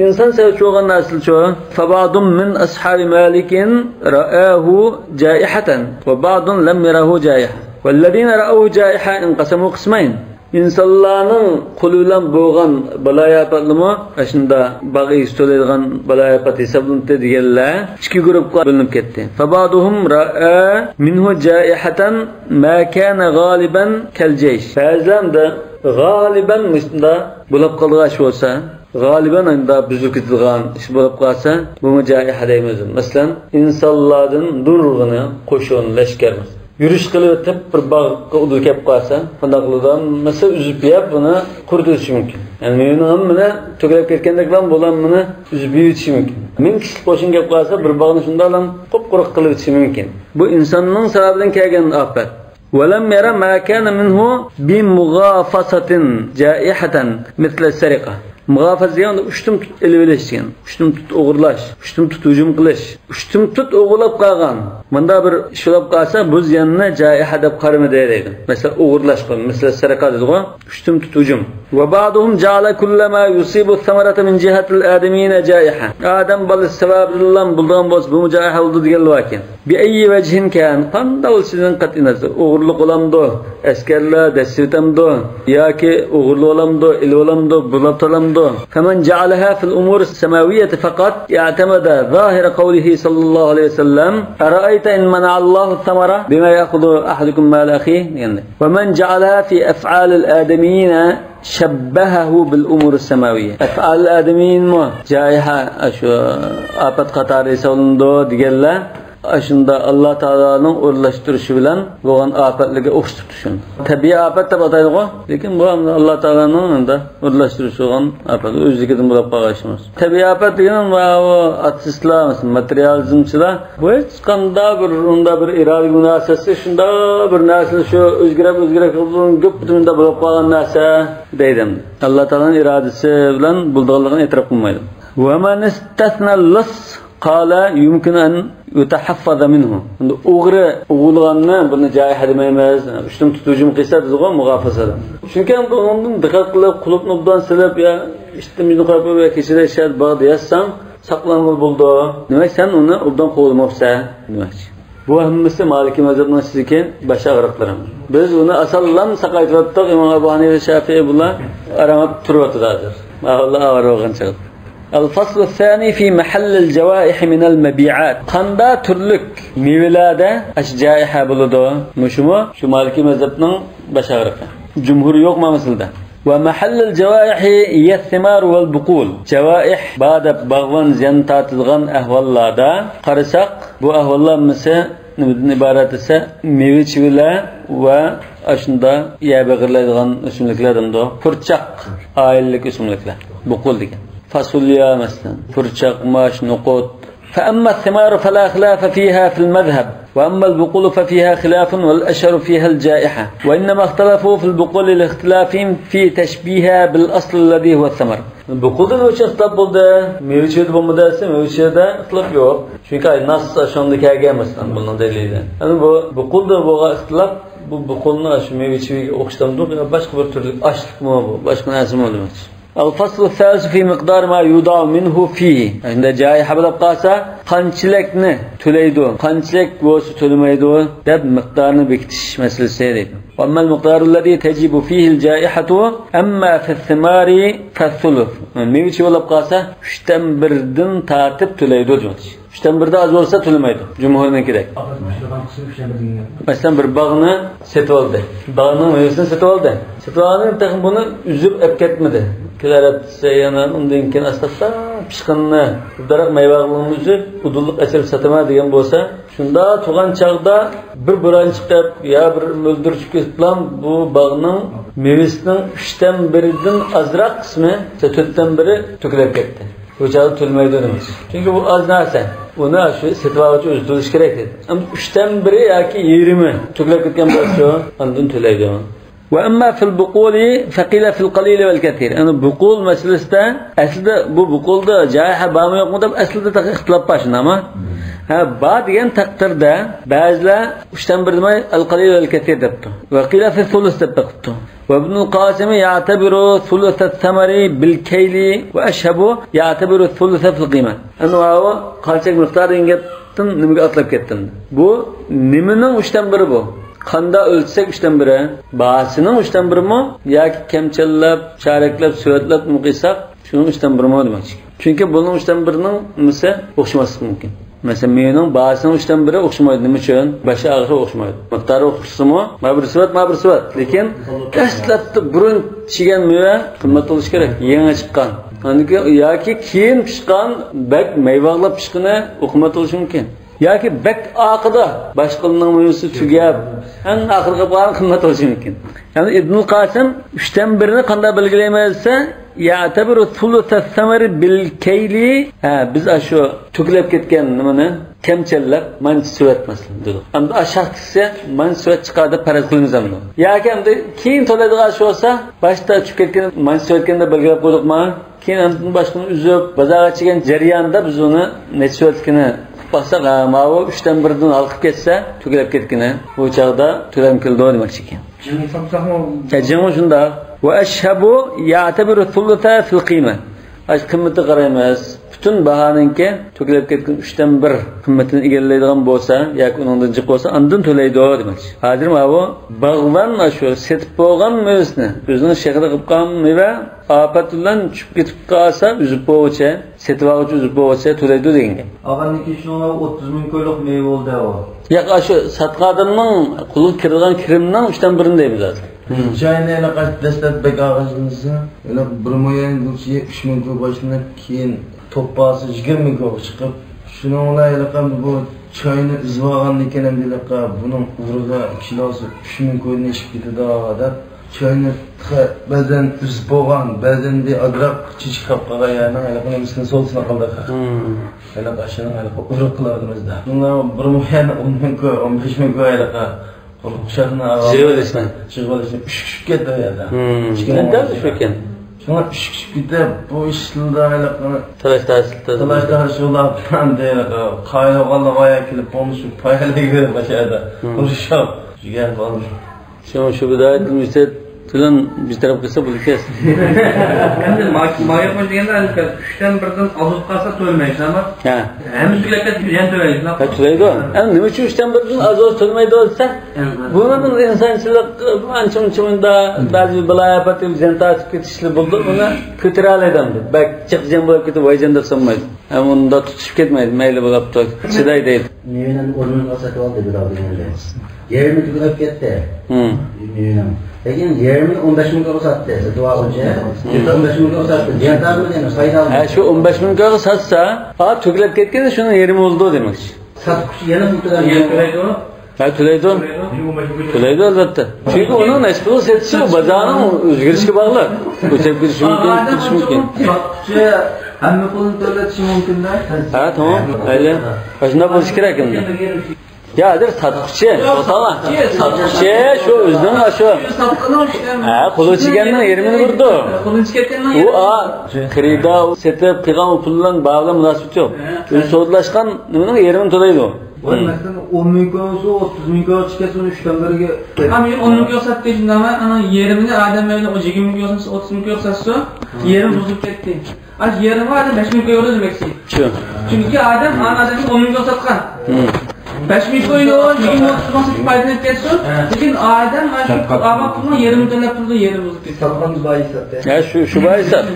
inson sabab bo'lgan narsa-chu, فبعض من أصحاب مالك رآه جائحة وبعض لم يره جائحة. والذين رأوه جائحة انقسموا قسمين. İnsanlarning qo'li bilan bo'lgan baloyapatlimi shunda bog' egisi to'laydigan baloyapat hisoblanadi deganlar ikki guruhga bo'linib ketdi. Fabaduhum ra'a minhu jaihatan ma kana g'aliban kal jaysh. Ba'zilarda g'aliban shunda bo'lib qolgan ish bo'lsa, g'aliban unda buzilib ketadigan ish bo'lib qolsa, buni jaiha deymiz. Masalan, insonlardan nurg'ini qo'shin lashkarmiz. Yürüyüş qilib o'tib bir bog'ga udul kelib qolsa, bunday qilib masalan uzib yeb buni quritishi mumkin. Ya'ni mevani hammani to'kilib ketgandek bilan bular buni uzib yetishi mumkin. 1000 kishilik qo'shin kelib qolsa, bir bog'ni shunday ham qup-quruq qilib o'tishi mumkin. Bu insonning sababidan kelgan ofat. ولم ير ما كان منه بمغافصة جائحة مثل السرقة. Muhafaza degan ushtum tut elib olish degan, ushtum tut o'g'irlash, ushtum tut hujum qilish, ushtum tut o'g'irlab qolgan. Bunda bir ish bo'lib qolsa, bu ziyanni jaiha deb qaramadi deydi. Masalan, o'g'irlash, masalan, saraqa deydi-ku, ushtum tut hujum. Va ba'duhum ja'ala kullama yusibu samarata min jihatil adamina jaiha. Adam bolasi sababidan bo'lgan bo'lsa, bu jaiha bo'ldi deganlar ekan. Bi ayyi vajhin kan, qanday bo'lsidan qat'i nazar, o'g'irlik bo'lamdi, askarlar dasturtamdi yoki o'g'irlik bo'lamdi, il bo'lamdi, bulab tolamdi. فمن جعلها في الأمور السماوية فقط اعتمد ظاهر قوله صلى الله عليه وسلم أرأيت إن منع الله الثمرة بما يأخذ أحدكم مال أخيه يعني. ومن جعلها في أفعال الآدميين شبهه بالأمور السماوية. أفعال الآدميين ما جائحة آفات قطاري سولندو ديگەنلەر Aşında Allah Teala'nın o'rlashtirishi bilan bo'lgan ofatlarga o'xshatib tushun. Tabiiy ofat deb ataydi-ku, lekin bu Allah Teala'nın unda o'rlashtirishi bo'lgan ofat, o'zligidan bo'lib qolgan ishimiz. Tabiiy ofat degan bu ateistlar, materializmchilar bu hech qanday bir unda bir iroda munosabati, shunda bir narsa shu o'zgarib o'zgarib ko'p bunda bo'lib qolgan narsa deydi. Allah Teala'nın irodasi bilan bo'lganligini e'tirof qilmaydi. Va man istathna al-lis قال يمكن أن يتحفظ منه. O'g'ri o'g'ilganni buni jaiha demaymiz. Ushtum tutujum qilsa bizga muhofazada. Chunki undan diqqat qilib, qulubni obdan silib ya ishtimni qo'yib ya kechada shart bog'da yozsang, saqlanib bo'ldi. Demak, sen uni obdan qo'lmabsan demakchi. Bu hammasi Maliki mazhabining ichidagi bosh og'riqlari. Biz uni asallam saqaytyaptik, Imom Abu Hanifa, Shafi'i bular aramab turyapti hozir. Alloh og'ir chiqdi. الفصل الثاني في محل الجوائح من المبيعات. قندا türlük meyvelerde جائحة buludu. Muşumu şu Maliki mezhebinin baş ağrıqı. Cumhur yok mu mesela? ومحل الجوائح هي الثمار والبقول. جوائح بعد bağvan ziyan tartılgan ahvallarda qarasaq bu ahvallar mesela nimadan iborat esa meva chivilar va ashunda yer bag'irlaydigan o'simliklar purchaq oilalik o'simliklar buqul degan. فاصوليا مثلا، فرشق، ماش، نقود. فأما الثمار فلا خلاف فيها في المذهب، وأما البقول ففيها خلاف والأشهر فيها الجائحة، وإنما اختلفوا في البقول لاختلافهم في تشبيهها بالأصل الذي هو الثمر. Buqulda nima ixtilof bo'ldi? Meva-chivada bo'lmadi desa, meva-chivada ixtilof yo'q. Chunki nas shunda kelgan masalan, bundan dalili. Ya'ni bu buqulda bo'lgan ixtilof bu buqulni shu meva-chivaga o'xshatamdi, boshqa bir turli ochliqmi bu, boshqa narsami demoqchi. الفصل الثالث في مقدار ما يوضع منه فيه. عند جائحة bo'lib qolsa, qanchalikni to'laydi, qanchalik bo'lsa to'lamaydi deb miqdorini bekitish masalasi deydi. وأما المقدار الذي تجب فيه الجائحة أما في الثمار فالثلث. Meva bo'lib qolsa, 1/3dan tortib to'laydi demoqchi. 1/3da az bo'lsa to'lamaydi. Jumhurninkidek. Masalan, bir bog'ni setib oldi. Bog'ning mevasini setib oldi. Setib olgandan keyin buni uzib olib ketmadi. Kelar yana undan keyin asta pishqinni daraxt meyvalarini uzib, udulliq achirib sotama degan bo'lsa, shunda tug'an chog'da bir buran chiqib ya bir mo'ldir chiqib ketib bu bog'ning mevasining 1/3dan ozroq qismi, 1/4 to'kilib ketdi. Bu chog'da to'lmaydi demak. Chunki bu oz narsa. Uni shu setib oluvchi o'zi to'lash kerak dedi. Ammo 1/3 yoki yarmi to'kilib ketgan bo'lsa, undan to'laydi. وأما في البقول فقيل في القليل والكثير. أنا بقول مسألة أصل bu buqulda jaiha bormi yo'qmi deb aslida ixtilof bor shundami? Ha, bor degan taqdirda ba'zilar 1/3 demay al-qalil wal-kathir debdi. Va qila fi thuluth deb qilibdi. Va Ibn al-Qasim ya'tabiru thuluth ath-thamari bil-kayli va ashhabu ya'tabiru thuluth fil-qiyma. Ana u qancha miqdor degan nimaga atlab ketdim. Bu nimaning 1/3 bu? Qanda o'lsak 1/3, bahasining 1/3mi yoki kamchillab, charaklab, suvatlab nima qilsak, shuning 1/3mi demoqchi. Chunki buning 1/3ning nimasi o'xshamasligi mumkin. Masalan, mevaning bahasining 1/3 o'xshamaydi. Nima uchun? Boshi og'iri o'xshamaydi. Miqdori o'xshasimi? Ma bir suvat, ma bir suvat. Lekin dastlabda burun chigan meva qimmat bo'lishi kerak, yangi chiqqan. Yoki keyin pishgan, bak meyvalab pishqini qimmat bo'lishi mumkin. Yoki bak oqida boshqalarning mevasi tugab, eng oxirgi qolgan qimmat bo'lishi mumkin. Ya'ni Ibn Qasim 1/3ni qanday belgilaymiz desa, ya'tabiru thulutha thamari bil kayli. Ha, biz shu to'kilib ketgan nimani kamchillab manchi suvat masalan dedik. Endi ashaq ketsa manchi suvat chiqadi faraz qilamiz endi. Yoki endi keyin to'laydigan shu bo'lsa, boshda tushib ketgan manchi suvatganda belgilab qo'ydikmi? Keyin endi boshini uzib bozorga chiqqan jarayonda biz uni necha suvatligini baksak, mavi 3'ten 1'dan halkıp ketsa, to'kilib ketgini, bu chaqda to'lam keldi demoqchi ekan. Jing'i sotsaqmi? Jing'i shundoq. Va ashhabu ya'tabiru thulutha fil qiyma. Ash qiymati qaraymiz. Butun bahoninki to'kilib ketgan 3'ten 1 qiymatini egallaydigan bo'lsa yoki uningdan jiq bo'lsa, andan to'laydi demoqchi. Hozir mana bu bag'van shu setib bo'lgan mevasini, o'zining shahrida qilib qolgan meva ofat bilan tushib ketib qolsa, uzib bo'lsa, setib oluvchi uzib bo'lsa to'laydi degan gap. Og'anniki shunga 30 ming ko'yliq meva bo'ldi u. Yo'q, shu sotgan odamning qo'liga kirgan kirimning 3'ten 1'ini deymiz hozir. Chayni anaqa dastlab bek og'izimizni, yana 1 million bo'lsa 3 ming ko'y boshlanib, keyin to'ppasi 20 ming ko'y chiqib, shuning bilan anaqa bu choyni uzib olgandan keyin ham anaqa buning urug'i kilosi 3 ming ko'yni eshib ketadi deb choyni ba'zan uzib bo'lgan, ba'zan agroq chichik qilib qolgan yerning anaqa nimasini so'lsini qildik. Anaqa shuning anaqa urug' qilardimizda. Bunlar 1 million 10 ming ko'y, 15 ming ko'y anaqa Qurquşaqni Jig'ilishni. Jig'ilishni 3 kishi ketdi u yerda. Endi shu ekan. Shunga 3 kishi ketdi, bu ishlarda talash ular bilan deydi, qayog'onlar kelib bo'lmuş paylaga berib boshladi. Urushib, jigar bo'ldi. Shu bidoyat müjtahid bilan bir taraf qilsa bu kes. Endi maya qo'sh deganda 3'ten 1'dan oz qolsa to'lmaydi, ama. Ha. Hamma to'lab ketib yana to'laydi. Ha, to'laydi. Endi nima uchun 3'ten 1'dan oz olsa to'lmaydi desa, buni bir insonchilik ancha muncha bunda ba'zi viloyat ziyon tortib ketishli bo'ldi, uni ko'tara oladi endi. Bak chiq ziyon bo'lib ketib voyjan deb sanmaydi. Ham unda tutishib ketmaydi, mayli bo'lib turadi. Chiday deydi. Mevani o'rniga sotib oldi birov deganda. Yerimi tug'ilib ketdi. Mevani. Lekin yerini 15 ming sotdi. Sotib olguncha 15 ming sotdi. Ziyon tortmadi, endi foyda oldi. Ha, shu 15 ming sotsa, ha, tug'ilib ketganda shuni yerimi bo'ldi demoqchi. Sotquchi yana pul to'laydi. Ha, to'laydi. To'laydi albatta. Chunki uning nasibini setishi bozorning o'zgarishiga bog'liq. O'chib ketishi mumkin, ketishi mumkin. Sotquchi hamma pulni to'latishi mumkin-da. Ha, tamam. Mayli. Shunday bo'lishi kerak endi. Ya, hozir sotquchi, to'xtama. Sotquchi shu o'zining shu. Ha, qo'li chiganning yerimini burdi. Qo'li chiqayotganning U a xaridor setib qilgan u pul bilan bog'liq munosabati yo'q. O'zi savdolashgan nimaning yerimini to'laydi u. Voy, masalan 10 ming bo'lsa, 30 ming chiqsa, uni 3'ten 1'ga. Ham 10 ming sotdi shundami? Ana yerimini odam mayli 20 ming bo'lsa, 30 ming sotsa, yerim buzib ketdi. Az yerimi odam 5 ming qo'ydi demakchi. Shu. Chunki odam ana odam 10 ming sotgan. 5 ming qo'ydi, 20 30 ming sotib foydalanib ketsin. Lekin odam mana shu olgan pulni yerimini to'lab turdi, yeri buzib ketdi. Sotgan boy sotdi. Ha, shu boy sotdi.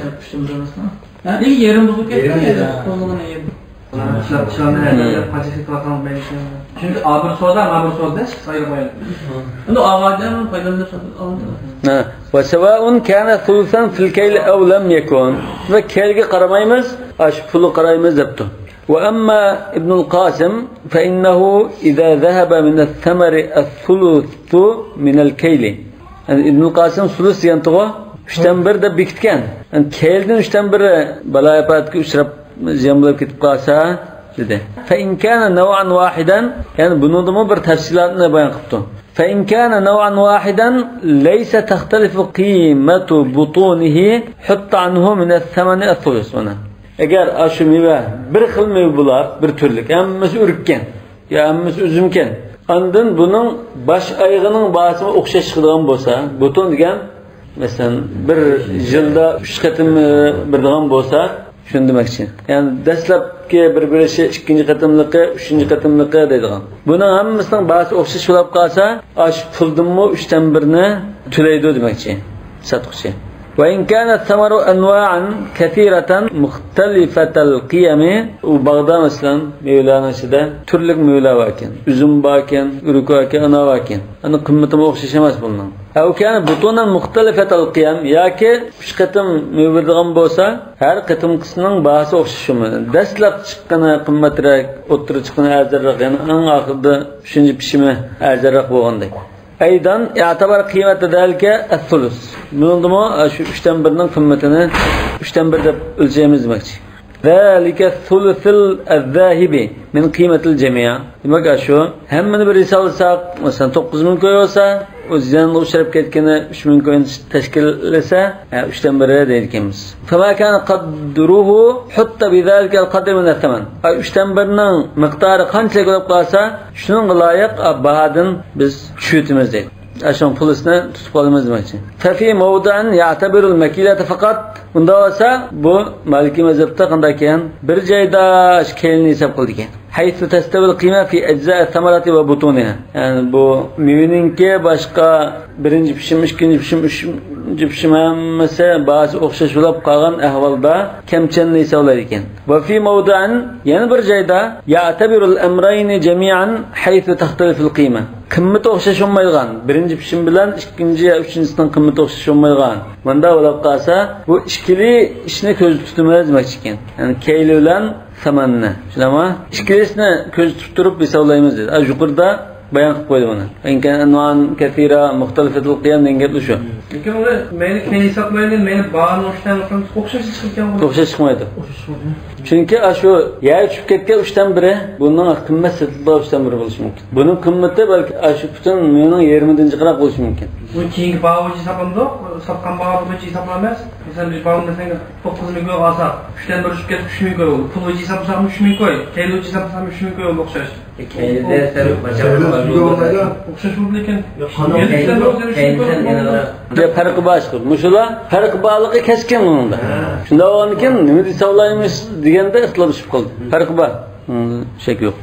Ha, lekin yerim buzib ketdi, yerim. Çünkü A1 soda, A1 soda sayı qo'yadi. Endi og'adan foydalanib sotib oldi. Ha, va sawa'un kana thuluthan fil kayl aw lam yakun. Va kaylga qaramaymiz, ash pulni qaraymiz debdi. Va amma Ibn al-Qasim fa innahu idza dhahaba min ath-thamari ath-thuluthu min al-kayl. Yani Ibn al-Qasim sulus degan tug'a 3'ten 1 deb bekitgan. Yani kayldan 3'ten 1 baloifatga uchrab ziyon bo'lib ketib qolsa dedi. Fa in kana naw'an wahidan, ya'ni buningdami bir tafsilotni bayon qilibdi. Fa in kana naw'an wahidan laysa takhtalifu qiymatu butunihi hatta anhu min ath-thamani ath-thulus. Agar shu meva bir xil meva bo'lar, bir turlik, hammasi urikkan, yo hammasi uzumkan. Ondan buning bosh oyog'ining bahosimi o'xshash chiqadigan bo'lsa, butun degan masalan bir yilda 3 qatim beradigan bo'lsa, shuni demoqchi. Ya'ni dastlabki bir berishi, ikkinchi qatimliqi, uchinchi qatimliqi deydigan. Buning hammasining bahasi o'xshash bo'lib qolsa, ash puldinmi 3'ten 1'ni to'laydi demoqchi sotquchi. Va in kana thamaru anwa'an kathiratan mukhtalifatal qiyami, u bog'da masalan mevalarning ichida turli mevalar bor ekan. Uzum bor ekan, uruk bor ekan, anor bor ekan. Ana qiymati o'xshash emas buning. Aw kana butunan mukhtalifatal qiyam yoki 3 qatim meva beradigan bo'lsa, har qatimqisining bahasi o'xshashmi? Dastlab chiqqani qimmatroq, o'ttira chiqqani arzonroq, ya'ni eng oxirida 3-pishimi arzonroq bo'lgandek. Aydan i'tabar qiymati zalika as-sulus. Buningdimi shu 3dan 1ning qiymatini 3dan 1 deb o'lchaymiz demoqchi. Zalika sulusul az-zahibi min qiymatil jami'. Demak, shu hammani bir hisoblasak, masalan 9000 ko'y bo'lsa, o ziyanga uchrab ketgani 3000 ko'yni tashkillasa, 3dan 1 deydi ekanmiz. Fama kana qadruhu hatta bizalika al-qadr min ath-thaman. 3dan 1ning miqdori qanchalik bo'lib qolsa, shunga loyiq bahodan biz tushiramiz deydi. Ashon pulisini tutib qolamiz demoqchi. Fa fi mawdi'an ya'tabiru al-makilata faqat. Unda bo'lsa bu Maliki mazhabda qanday ekan? Bir joyda kelinni hisob qildi ekan. Haythu tastawil qiyma fi ajza'i thamarati va butuniha. Ya'ni bu mevaninki boshqa birinchi pishim, ikkinchi pishim, uchinchi pishim hammasi ba'zi o'xshash bo'lib qolgan ahvolda kamchanni hisoblaydi ekan. Va fi mawdi'an yana bir joyda ya'tabiru al-amrayni jami'an haythu taxtalifu al-qiyma. Qiymati o'xshash bo'lmaydigan, birinchi pishim bilan ikkinchi yo uchinchisining qiymati o'xshash bo'lmaydigan. Bunda bo'lib qolsa, bu ikkili ishni ko'z tutamiz demoqchi ekan. Ya'ni kayli bilan samanni. Shundami? Ikkilisini ko'z tutib turib hisoblaymiz dedi. Yuqorida bayon qilib qo'ydi buni. Inkan anwan kathira mukhtalifatul qiyam degan gap shu. Lekin uni meni keyin hisoblaydi, meni barini o'xshash o'xshash chiqgan. O'xshash chiqmaydi. Chunki shu yer tushib ketgan 3dan 1 bunning qimmat sotilgan 3dan 1 bo'lishi mumkin. Buning qimmati balki shu butun mening yarmidan jiqroq bo'lishi mumkin. Bu keyingi baho bo'yicha hisoblanadi, sotgan baho bo'yicha hisoblanmas. Masalan, biz baho desak 9000 ko'y olsak, 3dan 1 tushib ketib 3000 ko'y bo'ldi. Pul bo'yicha hisoblasam 3000 ko'y, keyli bo'yicha hisoblasam 3000 ko'y bo'ldi o'xshash. Keylida o'xshash bo'ldi lekin ya farqi boshqa. Mushula farqi borligi keskin bunda. Shunda bo'lgandan nima hisoblaymiz deganda ixtilof tushib qoldi. Farqi bor. Shak yo'q.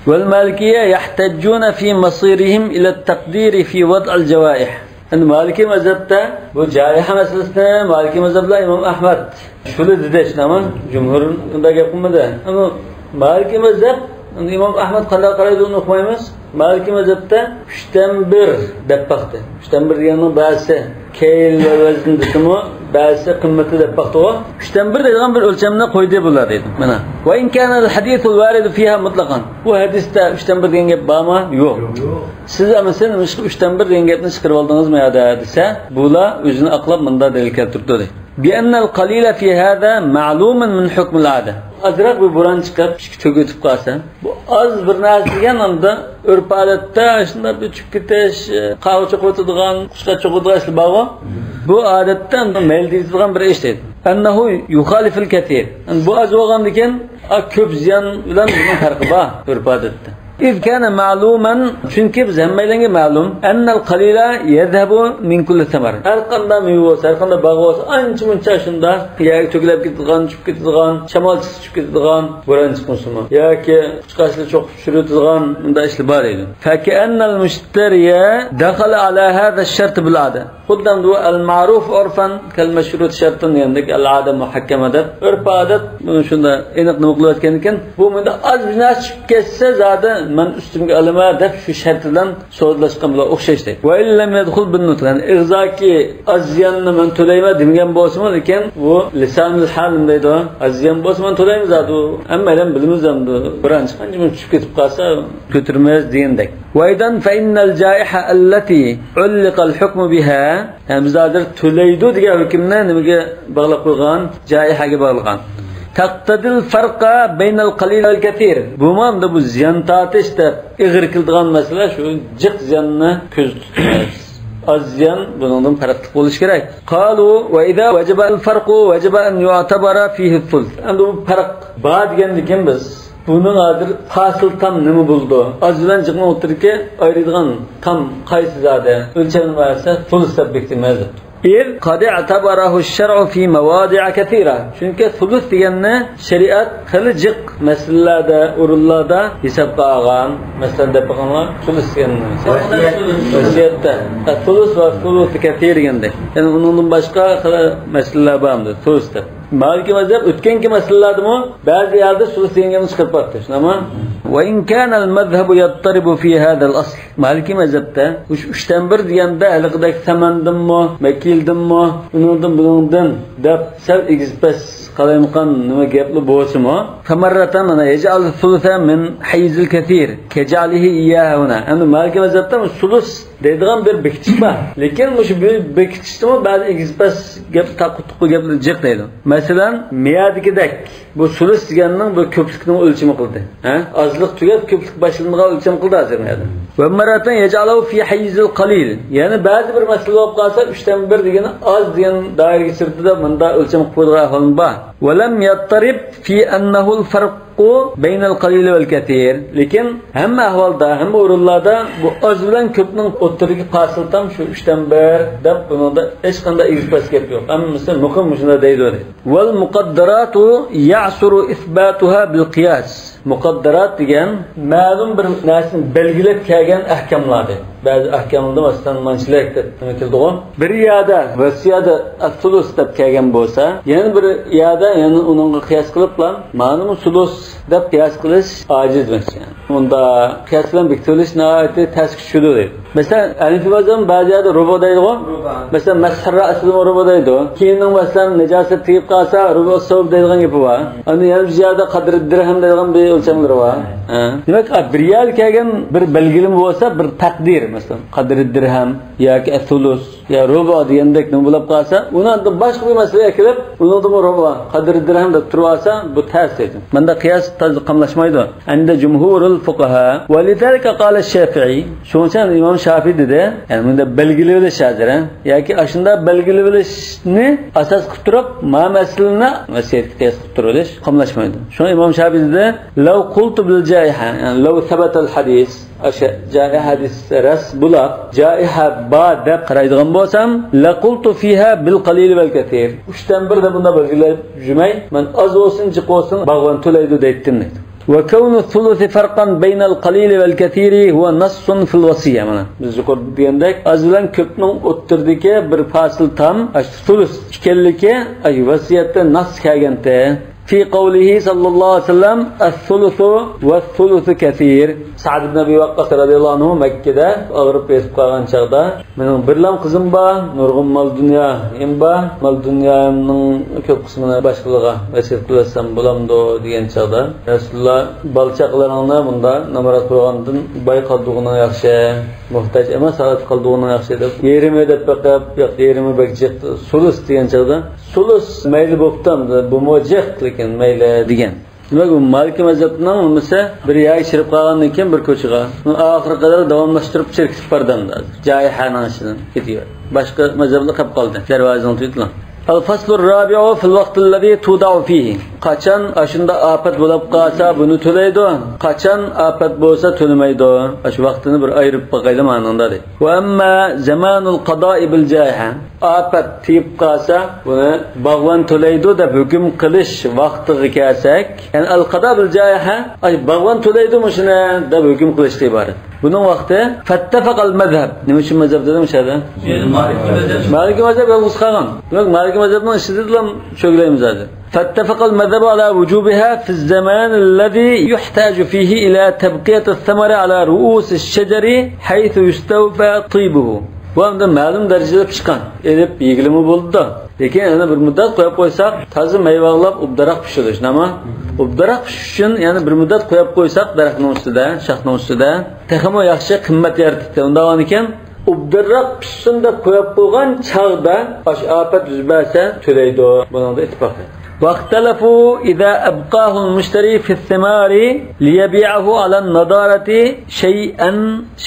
والمالكية يحتجون في مصيرهم إلى التقدير في وضع الجوائح. Endi Maliki mazhabda bu jaiha masalasini Maliki mazhabda Imom Ahmad shuni dedi, shunami? Jumhur unda gap qilmadi. Ammo Maliki mazhab endi Imom Ahmad qanday qaraydi uni uqmaymiz. Maliki mazhabda 3dan 1 deb baqdi. 3dan 1 deganning ba'zisi keyl va vazn desimi, ba'zisi qimmati deb baqdi. 3dan 1 degan bir o'lchamni qo'ydi bular dedi. Mana va in kana al-hadithu al-warid fiha mutlaqan. Bu hadisda 3dan 1 degan gap bormi? Yo'q. Siz amasen 3dan 1 degan gapni chiqarib oldingizmi yo'q desa, bular o'zini aqlab bunda dalil keltirdi dedi. بأن القليل في هذا معلوم من حكم العادة. Azroq bir bo'ron chiqib, to'kib qolsa, bu oz bir narsa degan unda urf odatda shunda bir tushib ketish, qahva cho'qitadigan, qushqa cho'qitadigan ishlar bor. Bu odatdan mayl deyiladigan bir ish deydi. Annahu yukhaliful kathir. Bu oz bo'lgandan keyin ko'p ziyon bilan buning farqi bor urf odatda. إذ كان معلوما çünkü biz hemmeylenge ma'lum ennel qalila yezhebu min kulli samar. Her qanday meyve olsa, her qanday bağ olsa, ancha muncha shunda yerga to'kilib ketadigan, tushib ketadigan, shamol tushib ketadigan, bo'ron chiqmasmi yoki quchqashli cho'qib tushiradigan unda ishlar bor edi. Fakannal mushtariya dakhala ala hada ash-shart bil ada. Xuddan bu al-ma'ruf urfan kal mashrut shartun degandek al-ada muhakkama deb urf odat shunda aniq nima qilayotgan ekan. Bu bunda oz bir narsa tushib ketsa zada men üstümge alama deb shu shart bilan savdolashgan bilan o'xshash deydi. Va illam yadkhul bin nutq. Yani ig'zoki az ziyonni men to'layman degan bo'lsa, lekin bu lisanul hal deydi. Az ziyon bo'lsa men to'laymiz u. Hamma ham bilamiz endi. Birinchi qancha tushib ketib qolsa ko'tarmaymiz degandek. Va aydan fa innal jaiha allati ulliqa al hukmu biha. Yani biz hozir to'laydi degan hukmni nimaga bog'lab qo'ygan? Jaihaga bog'lagan. Taqtadil farqa baynal qalil vel kathir. Bu mamda bu ziyon tortish deb ig'ir qiladigan masala shu jiq ziyonni ko'z tutmaymiz. Az ziyon bundan farqli bo'lishi kerak. Qalu va idza wajaba al farqu wajaba an yu'tabara fihi al-thuluth. Endi bu farq bor degandan biz buning hozir fasil tam nima bo'ldi? Az bilan jiqni o'tirki ayiradigan tam qaysi zodi o'lchamni bersa thuluth deb bekitamiz. İz qad i'tabarahu ash-shar'u fi mawadi'a kathira. Chunki sulus deganni shariat xili jiq masalalarda, o'rinlarda hisobga olgan. Masalan deb boqinglar, sulus deganni. Vasiyatda sulus va sulus kathir degandek. Ya'ni undan boshqa xili masalalar bormi? Sulus deb. Maliki mazhab o'tganki masalalardami ba'zi yerda sulus deganni chiqarib qo'ydi. Shundami? Va in kana al-madhhabu yattaribu fi hadha al-asl. Maliki mazhabda 3dan 1 deganda haliqidagi samandinmi, makildinmi, uningdan buningdan deb sal egizpas qalaymiqon nima gapli bo'lsa-mu, famarratan mana yaj'al thulutha min hayzil kathir kaj'alihi iyyahu huna. Endi Maliki mazhabda sulus deydigan bir bekitish bor. Lekin shu bekitishmi ba'zi egizpas gap taqqutuqu gaplar jiq deydi. Masalan, miyadikidek bu sulus deganning bu ko'plikning o'lchami qildi. Ha? Ozliq tugab ko'plik boshlangan o'lcham qildi hozir miyada. Va maratan yaj'alu fi hayzil qalil. Ya'ni ba'zi bir masala bo'lib qolsa 3dan 1 degani oz degan doiraga chirdida bunda o'lcham qilib qo'ydigan ahvol bor. Va lam yattarib fi annahu al-farq baynal qalil vel kathir. Lekin hamma ahvolda, hamma o'rinlarda bu oz bilan ko'pning o'rtadagi fasil tam shu 3dan 1 deb bunda hech qanday egizpas gap yo'q. Hammasi muhim shunda deydi. Val muqaddaratu ya'suru isbatuha bil qiyas. Muqaddarat degan ma'lum bir narsani belgilab kelgan ahkamlardir. Ba'zi ahkamlarda masalan manchilik deb nima keldi-ku? Bir yerda vasiyada as-sulus deb kelgan bo'lsa, yana bir yerda yana uningga qiyos qilib lan ma'lum sulus deb qiyos qilish ojiz emas. Yani. Unda qiyos bilan bekitilish nihoyatda ters tushadi deydi. Masalan, Hanifi mazhabi ba'zi yerda rubu deydi-ku. Masalan, mashhur asli rubu deydi. Keyin masalan najosat tegib qolsa rubu savob deydigan gapi bor. Uni yana bir yerda qadr dirham deydigan bir o'lchamlar bor. Demak, bir yer kelgan bir belgilimi bo'lsa, bir taqdir masalan, qadr dirham yoki sulus ya rubu degandek nima bo'lib qolsa, uni boshqa bir masalaga kelib, uni rubu qadr dirham deb turib olsa, bu ters deydi. Bunda qiyos qamlashmaydi. Anda jumhurul fuqaha va lidalika qala Shafi'i. Shuning uchun Imom Shafiy dedi, ya'ni bunda belgili bilish hozir, yoki shunda belgili bilishni asos qilib turib, ma masalani vasiyatga qiyos qilib turilish qamlashmaydi. Shuni Imom Shafiy dedi, law qultu bil jaiha, ya'ni law thabata al hadis, o'sha jaiha hadis ras bo'lib, jaiha ba deb qaraydigan bo'lsam, la qultu fiha bil qalil val kathir. 3dan 1 da bunda belgilab jumay, men oz bo'lsin, jiq bo'lsin, bag'van to'laydi deydim deydi. وكون الثلث فرقا بين القليل والكثير هو نص في الوصية. Mana biz yuqorida degandek, oz bilan ko'pning o'ttirdiki bir fasl tam sulus ekanligi ay vasiyatda nas kelganda. في قوله صلى الله عليه وسلم الثلث والثلث كثير. Sa'd ibn Abi Waqqas radhiyallohu anhu Makkada og'rib yetib qolgan chaqda, mening birlam qizim bor, nurg'un mol dunyoyim bor, mol dunyomning ko'p qismini boshqalarga vasiyat qilsam bo'lamdi degan chaqda Rasululloh balchaqlaringni bunda namorat qo'ygandan boy qoldig'ini yaxshi, muhtoj emas holat qoldig'ini yaxshi deb yerimi deb baqib, yo'q yerimi bak jiq sulus degan chaqda sulus mayli bo'pti, bu mojiq lekin mayli degan. Demak, bu Maliki mazhabining nimasi bir yay chirib qolgandan keyin bir ko'chaga, oxiri qadar davomlashtirib chirkitib bordi. Jaihaning ichidan ketiyor. Boshqa mazhablar qolib qoldi. Darvozani tutdilar. Al-faslu ar-rabi'u fil vaqti allazi tuda'u fihi. Qachon ashunda ofat bo'lib qolsa buni to'laydi, qachon ofat bo'lsa to'lamaydi. Shu vaqtini bir ayirib boqayli ma'noda deydi. Va amma zamanul qada'i bil jaiha. Ofat tiyib qolsa buni bog'van to'laydi deb hukm qilish vaqtiga kelsak, ya'ni al-qada bil jaiha, ay bog'van to'laydi shuni deb hukm qilishga iborat. Buning vaqti fattafaqal mazhab. Nima uchun mazhab dedim o'shada? Maliki mazhab yolg'iz qolgan. Demak, Maliki mazhabning ishida cho'glaymiz hozir. فاتفق المذهب على وجوبها في الزمان الذي يحتاج فيه إلى تبقية الثمر على رؤوس الشجر حيث يستوفى طيبه. Bu hamda ma'lum darajada pishgan, erib yegilimi bo'ldi. Lekin yana bir muddat qo'yib qo'ysak, toza meyvalab ubdaroq pishadi, shunami? Ubdaroq pishish uchun yana bir muddat qo'yib qo'ysak, daraxtning ustida, shaxning ustida texmo yaxshi qimmat yaratdi. Undan ekan ubdaroq pishsin deb qo'yib qo'ygan chog'da osh ofat yuz bersa to'laydi. Buningda ittifoq. واختلفوا إذا أبقاه المشتري في الثمار ليبيعه على النضارة شيئا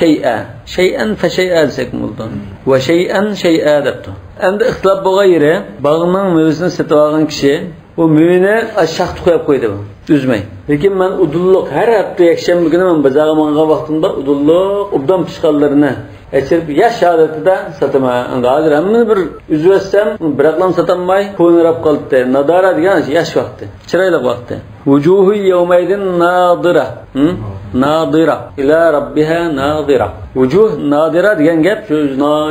شيئا شيئا فشيئا desek bo'ldi. Va shay'an shay'a debdi. Endi ixtilof bo'lgan yeri, bog'ning mevasini sotib olgan kishi u mevani shaxta qo'yib qo'ydi, uzmay. Lekin men udulliq har hafta yakshanba kuni men bozorga mangan vaqtimda udulliq obdan pishganlarini açırıp yaş holatida sotaman. Endi hozir hammani bir uzvatsam, biroqlam sotolmay ko'nirab qoldi. Nadara degan yaş vaqti, chiroyli vaqti. Vujuhu yawmaydin nadira. Nadira ila robbiha nadira. Vujuh nadira degan gap shu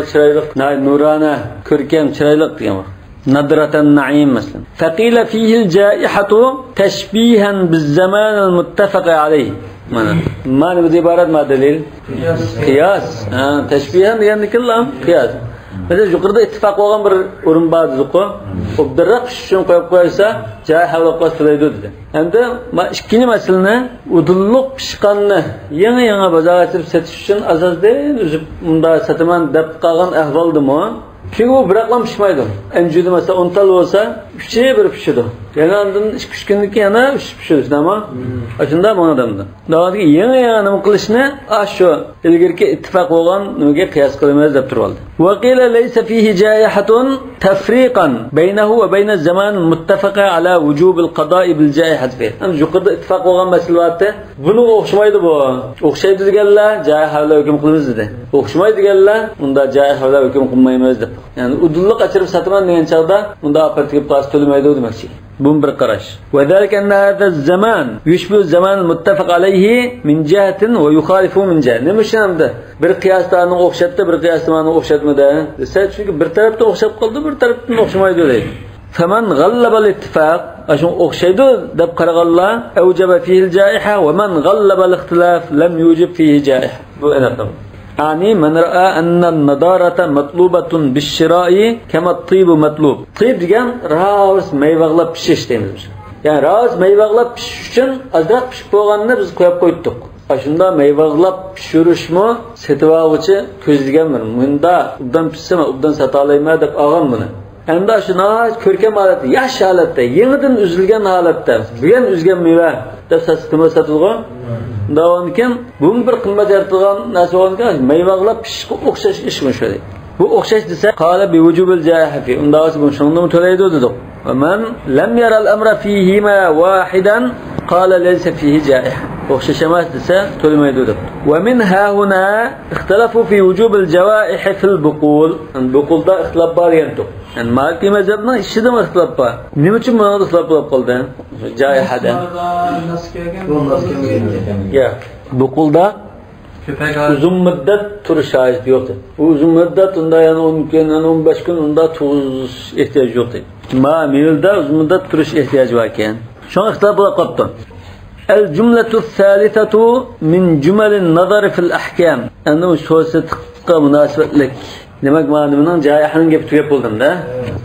chiroyli, nurona, ko'rkam, chiroyli degan vaqt. نظرة النعيم مثلا. فقيل فيه الجائحة تشبيها بالزمان المتفق عليه. ما نبدي عبارة ما دليل؟ قياس. تشبيها يعني كلهم قياس. Mesela yukarıda ittifak olan bir o'rin bor dedik-ku. Obdirroq pishish uchun qo'yib qo'ysa, jaiha bo'lib qolsa to'laydi dedi. Endi ikkinchi masalani udulluq pishqanni yangi-yangi bozorga chiqib satish uchun azazdan uzib unda sataman deb qolgan ahvoldimi? Çünkü bu biroqlam pishmaydi. Anjuda mesela 10 tal bo'lsa, 3 bir pishadi. Yana ondan 2-3 kundan keyin yana 3 pishadi, nima? Shunda mana odamda. Davotga yangi-yangi nima qilishni shu ilgirki ittifoq bo'lgan nimaga qiyos qilamiz deb turib oldi. Va qila laysa fihi jaihatun tafriqan baynahu va bayna zaman muttafaqa ala vujub al-qada'i bil jaihat fi. Ham yuqorida ittifoq bo'lgan masalalarda buni o'xshamaydi bu. O'xshaydi deganlar jaiha bilan hukm qilamiz dedi. O'xshamaydi deganlar unda jaiha bilan hukm qilmaymiz deb. Yani udulluq açırıp sataman degan chaqda unda apart qilib qolsa to'lamaydi demoqchi. Bu bir qarash. Va zalika anna hada zaman yushbu zaman muttafaq alayhi min jihatin va yukhalifu min jihat. Nima uchun hamda bir qiyoslarni o'xshatdi, bir qiyoslarni o'xshatmadi desa, chunki bir tarafdan o'xshab qoldi, bir tarafdan o'xshamaydi deydi. Faman g'allaba al-ittifaq, ashun o'xshaydi deb qaraganlar awjaba fihi al-jaiha va man g'allaba al-ixtilaf lam yujib fihi jaiha. Bu aniq. يعني من رأى أن النضارة مطلوبة بالشراء كما الطيب مطلوب. طيب degan rost meyvaqlab pishish deymiz. Yani rost meyvaqlab pishish uchun azroq pishib bo'lganini biz qo'yib qo'ydik. Shunda meyvaqlab pishirishmi setib oluvchi ko'zlagan bir bunda ubdan pishsam ubdan sota olayman deb olgan buni. Endi shu ko'rkam holatda, yosh holatda, yangidan uzilgan holatda, bugun uzgan meva deb sotilgan. Davonken bu bir qimmat yaratilgan narsa bo'lgan meyvaqlab pishishga o'xshash ishmi shu deydi. Bu o'xshash desa qala bi vujubil jahifi. Unda bu shuni to'laydi dedik. Va man lam yara al-amra fihima wahidan qala laysa fihi jaiha. O'xshash emas desa to'lamaydi deb. Va min ha huna ikhtalafu fi wujubil jawaih fil buqul. Buqulda ixtilof bor degan. Yani Maliki mezhebinin işida ixtilof bor. Nima uchun bunda ixtilof bo'lib qoldi? Jaihada. Ya, buqulda uzun muddat turish hojati yo'q dedi. U uzun muddat unda yani 10 kun, yani 15 kun unda tuz ehtiyoji yo'q dedi. Ma mevda uzun muddat turish ehtiyoji bor ekan. Shunga ixtilof bo'lib qoldi. El-cümletu s-salisatu min jumalin nazar fil ahkam. Endi bu so'zga munosabatlik. Demak, ma'nining jaihaning gap tugab bo'ldim-da.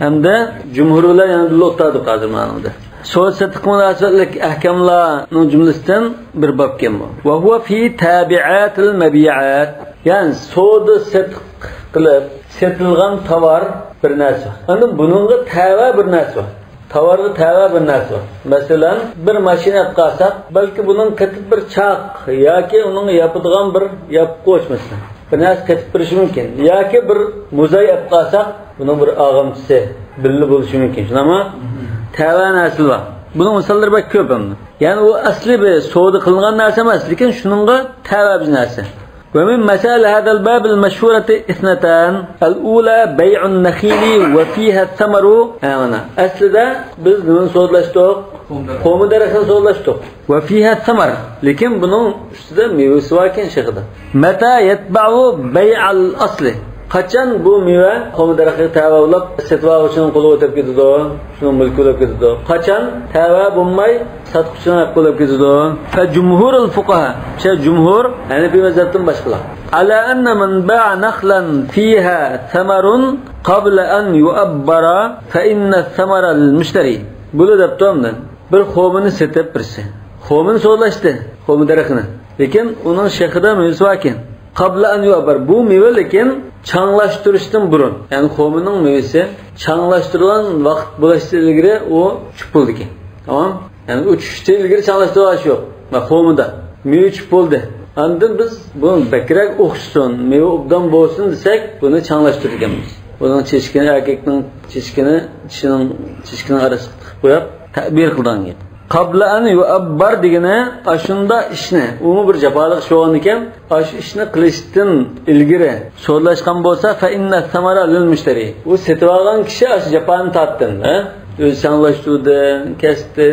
Hamda jumhur bilan yana o'tadi hozir ma'noda. So'z-satiq munosabatlik ahkamlarning jumlasidan bir bob ekan bu. Va huwa fi tabi'atil mabi'at. Ya'ni savdo satiq qilib setilgan tovar bir narsa. Endi buningga tava bir narsa. Tovarga tava bir narsa. Masalan, bir mashina qolsa, balki buning qatib bir chaq yoki uning yapadigan bir yapqoch masalan. Bir narsa qatib berishi mumkin yoki bir muzay olib qolsak, buning bir og'imchisi birli bo'lishi mumkin. Shundami? Tava narsa bor. Buning misollari bak ko'p endi. Ya'ni u asli bir savdo qilingan narsa emas, lekin shuningga tava bir narsa. ومن مسائل هذا الباب المشهورة اثنتان. الأولى بيع النخيل وفيها الثمر. أنا أصلا biz nimani sodalashdik? Qo'mi daraxtini sodalashdik. وفيها الثمر. Lekin buning ustida mevasi bor ekan shexida. متى يتبع بيع الأصل. Qachon bu meva qo'mi daraxtiga tava bo'lib setib oluvchining qo'liga o'tib ketadi, shuning mulki bo'lib ketadi. Qachon tava bo'lmay sotuvchining qo'liga o'tib ketadi. Fa jumhurul fuqaha, shu jumhur, ya'ni bu mazhabdan boshqalar. Ala anna man ba'a nakhlan fiha thamarun qabla an yu'abbara fa inna thamara lil mushtari. Buni deb turibdi. Bir xomini setib birsi. Xomini so'lashdi, xomi daraxtini. Lekin uning shexida mevasi bor ekan. Qabla an yu'abbar. Bu meva lekin çanlaştırışdan burun, yani xomining mevasi çanlaştırılan vaqt bo'lishdan ilgari u tushib bo'ldi ekan. Tamam? Yani u tushishdan ilgari çanlaştırilish yo'q. Bak xomida meva tushib bo'ldi. Ondan biz bunu bakrak o'xshsin, meva obdan bo'lsin desak, buni çanlaştırganmiz. Buning chechkini erkakning chechkini, kishining chechkini orasiga tiqib qo'yib ta'bir qilgan ekan. Qabla an yu'abbar degani ashunda ishni, umi bir jafoliq ish bo'lgan ekan, shu ishni qilishdan ilgari so'rlashgan bo'lsa, fa inna samara lil mushtari. U setib olgan kishi shu jafoni tortdi, o'zi changlashtirdi, kesdi,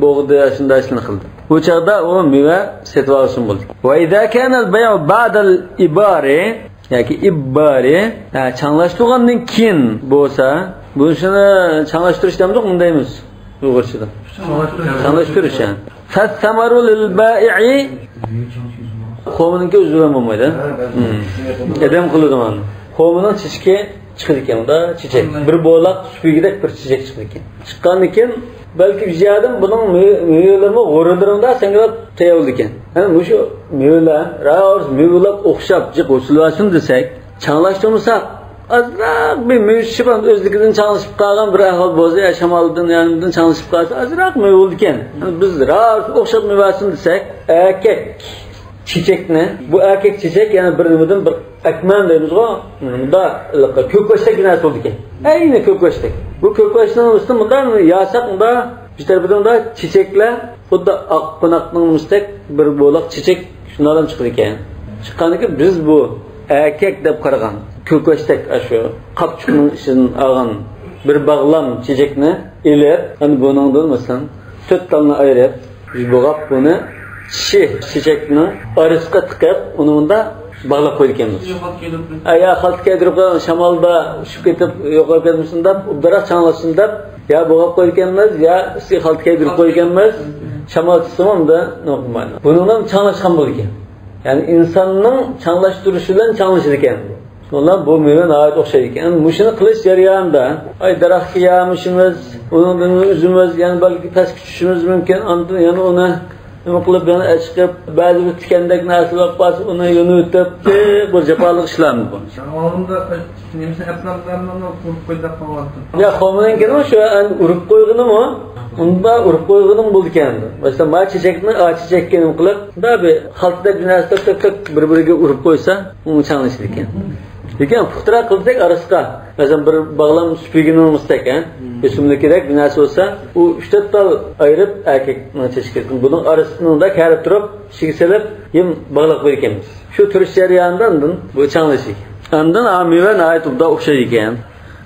bo'g'di, shunda ishni qildi. Bu chaqda u meva setib olsin bo'ldi. Va idza kana al-bay'u ba'da al-ibari yoki ibbari, changlashtirgandan keyin bo'lsa, bu shuni changlashtirish demdik, bundaymiz. Uyg'urchada. Chanlashtirish. Fas-samaru lil bai'i xo'miniki o'zi bilan bo'lmaydi. Edam qiladi mana. Xo'mining chechki chiqadi ekan unda chechak. Bir bo'lak supugidek bir chechak chiqadi ekan. Chiqqandan keyin balki ziyodan buning mevalarimi g'o'rilarimda sangalab tayyorlaydi ekan. Ya'ni shu mevalar roz mevalar o'xshab jiq o'silvasin desak, changlashtirmasak azroq bir meva shipam o'zligidan changlashib qolgan bir ahvol bo'lsa, ya shamoldan ya'nidan changlashib qolsa azroq meva bo'ldi ekan. Biz roz o'xshab mevasin desak, erkak chechakni, bu erkak chechak ya'ni bir nimadan bir akman deymiz-ku, bunda ko'kvashdak narsa bo'ldi ekan. Ayni ko'kvashdak. Bu ko'kvashning ustida bundan yasak bunda bir tarafidan da chechaklar xuddi oq qo'noqning mustak bir bo'lak chechak shundan chiqadi ekan. Chiqqandan keyin biz bu erkak deb qaragan ko'kvashdak shu qopchiqning ichidan olgan bir bog'lam chechakni ilib, hani buningdan masalan to'rt talni ayirib, bo'g'ab buni tishi chechakning orasiga tiqib, uni unda bog'lab qo'ydi ekanmiz. Ya xalta kiydirib qo'ygan shamolda uchib ketib yo'qolib ketmasin deb, daraxt changlashsin deb ya bo'g'ab qo'ydi ekanmiz, ya ustiga xalta kiydirib qo'ydi ekanmiz. Shamol tushsa unda nima qilmaydi. Bundan changlashgan bo'ldi ekan. Ya'ni insonning changlashtirishi bilan changlashadi ekan. Shundan bu meva nihoyat o'xshaydi ekan. Mushuni qilish jarayonida ay daraxtga yamishimiz, undan o'zimiz ya'ni balki pastga tushishimiz mumkin, andan yana uni nima qilib yana chiqib ba'zi bir tikandek narsalar qolsa uni yo'nitib bir jafoliq ishlarmi bu. Oldinda nemsa aplamlarni urib qo'ydi qo'ydi. Ya xo'mning shu urib qo'yg'inimi? Unda urib qo'yg'inim bo'ldi ekan. Masalan, ma chechakni, a chechakka nima qilib, bunda bir xaltadagi narsa tok-tok bir-biriga urib qo'ysa, uni changlashadi ekan. Lekin puxtaroq qilsak orasiga, masalan, bir bog'lam supugini olmasak, o'simlikidek bir narsa bo'lsa, u 3-4 tal ayirib erkakni chechak, buning orasini unda karib turib, ishiga solib, yem bog'lab qo'yar ekanmiz. Shu turish jarayonidan bu changlashik. Undan meva nihoyat o'xshaydi ekan.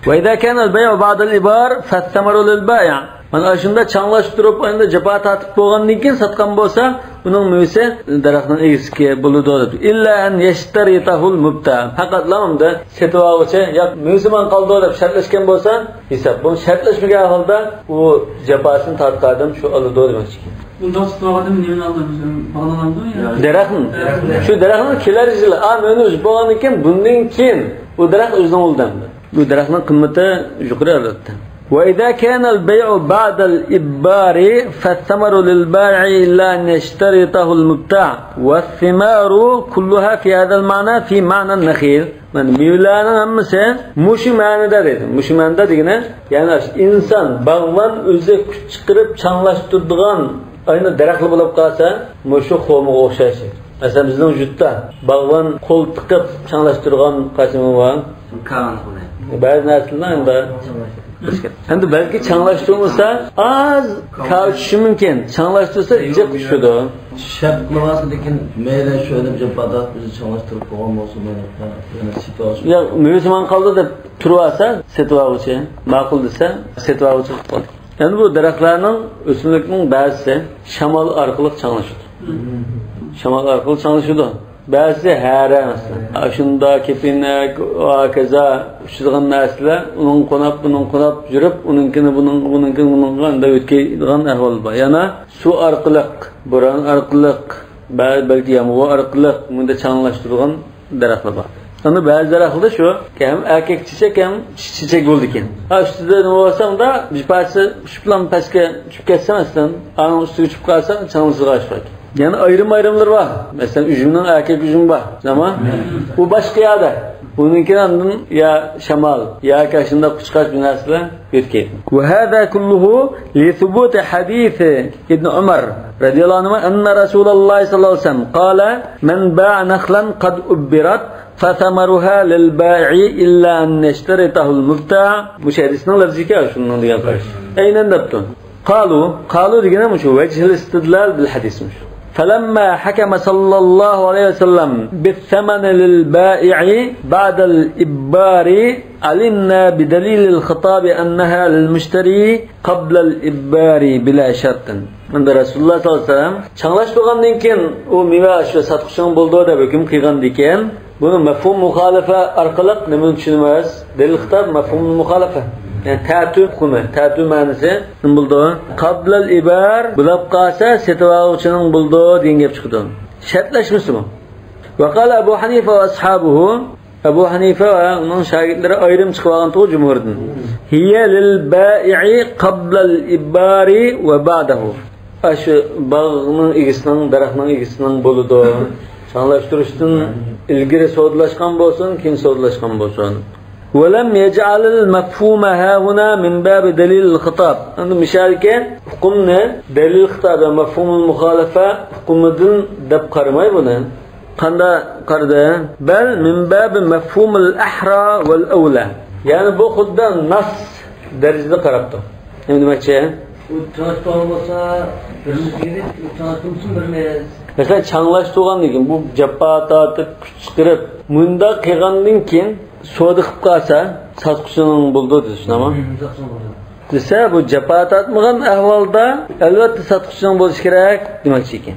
Va idza kana al-bay'u ba'da al-ibar fa-thamaru lil-bay'. Mana shunda changlashtirib, endi jafo tortib bo'lgandan keyin sotgan bo'lsa, uning mevasi daraxtning egasiga bo'ladi deb. Illa an yashtaritahu mubta. Faqat unda setib oluvchi yo mevasi man qoldi deb shartlashgan bo'lsa, hisob. Buni shartlashmagan holda u jafosini tortgan odam shu oladi demoqchi. Bundan sotib olgan nimani oldi? Bog'lanadimi yo? Daraxtni. Shu daraxtni kelar yili, meni o'zi bo'lgandan keyin bundan keyin u daraxt o'zining oldi. Bu daraxtning qimmati yuqori albatta. وإذا كان البيع بعد الإبار فالثمر للبائع إلا أن يشترطه المبتاع والثمار كلها في هذا المعنى في معنى النخيل. Yani meyvelerinin hammasi mushu ma'noda dedi. Mushu ma'noda degani, ya'ni inson bog'ban o'zi kuch chiqarib changlashtiradigan ayni daraxtli bo'lib qolsa, mushu xo'miga o'xshashi. Masalan, bizning vujudda bog'ban qo'l tiqib changlashtirgan qasmi bor. Ba'zi narsalar endi endi balki changlashtirmasa az tushi mumkin. Changlashtirsa jiq tushadi. Shart qilmasa lekin mayli shu deb jafoda o'zi changlashtirib qo'ygan bo'lsa, yana setib olish. Yo'q, mevasi man qoldi deb turib olsa, setib oluvchi ma'qul desa, setib oluvchi qilib qoldi. Endi bu daraxtlarning, o'simlikning ba'zisi shamol orqali changlashadi. Shamol orqali changlashadi. Ba'zisi hara masalan. Shunda kepinak va kaza uchadigan narsalar uning qo'nab, buning qo'nab yurib, uninkini buning, buninkini buningga unda o'tkazadigan ahvol bor. Yana suv orqali, bo'ron orqali, balki yomg'ir orqali bunda changlashtirgan daraxtlar bor. Endi ba'zi daraxtlarda shu ham erkak chechak ham chechak bo'ldi ekan. Ha, ustida nima bo'lsa unda bir parcha shu bilan pastga tushib ketsa masalan, aning ustiga tushib qolsa changlashtirgan oshadi. Yani ayrım-ayrımlar var. Mesela üzümden erkek üzüm var. Ama bu başka yerde. Bununkinden ya şamal, ya karşında kuşkaç bir narsalar yo'tkaydi. Ve hâzâ kulluhu li thubûti hadîsi İbn Umar radıyallahu anhu enne Resulullah sallallahu aleyhi ve sellem kâle men bâ'a nahlan kad ubbirat فثمرها للبائع إلا أن يشترطه المبتاع. Bu hadisning lafzi ekan shundan degan qarash. Aynan debdi. Qalu, qalu degani shu vajhil istidlal bil hadis. فلما حكم صلى الله عليه وسلم بالثمن للبائع بعد الإبار علمنا بدليل الخطاب أنها للمشتري قبل الإبار بلا شرط. Endi Rasululloh sollallohu alayhi vasallam changlashtirgandan keyin u meva shu sotquchining bo'ldi deb hukm qilgandan keyin buni mafhum muxolifa orqali nimani tushunamiz? Dalil xitob mafhum muxolifa. Yani ta'tu hukmi, ta'tu ma'nosi nima bo'ldi? Qablal ibar bo'lib qolsa setib oluvchining bo'ldi degan gap chiqdi. Shartlashmasi bu. Va qala Abu Hanifa va ashabuhu, Ebu Hanife ve onun şagirdleri ayrım çıxıp alğan cumhurdan. Hiye lil bai'i qabla'l ibari ve ba'dahu. Şu bağның egisinin, daraxtning egisinin boludu. Çaňlaştırışdan ilgiri so'dlashgan bo'lsin, keyin so'dlashgan bo'lsin. ولم يجعل المفهوم ها هنا من باب دليل الخطاب. Endi mishalga hukmni dalil xitob va mafhumul muxolifa hukmidan deb qaramay buni. Qanda qaradi? Bal min bab mafhumul ahra val awla. Ya'ni bu xuddi nas darajada qarabdi. Nima demoqchi? Masalan, changlash tug'andan keyin bu jabba tortib kuch chiqarib, bunda qilgandan keyin savdo qilib qolsa, sotquchining bo'ldi deysiz, desa bu jabba tortmagan ahvolda albatta sotquchining bo'lishi kerak demoqchi ekan.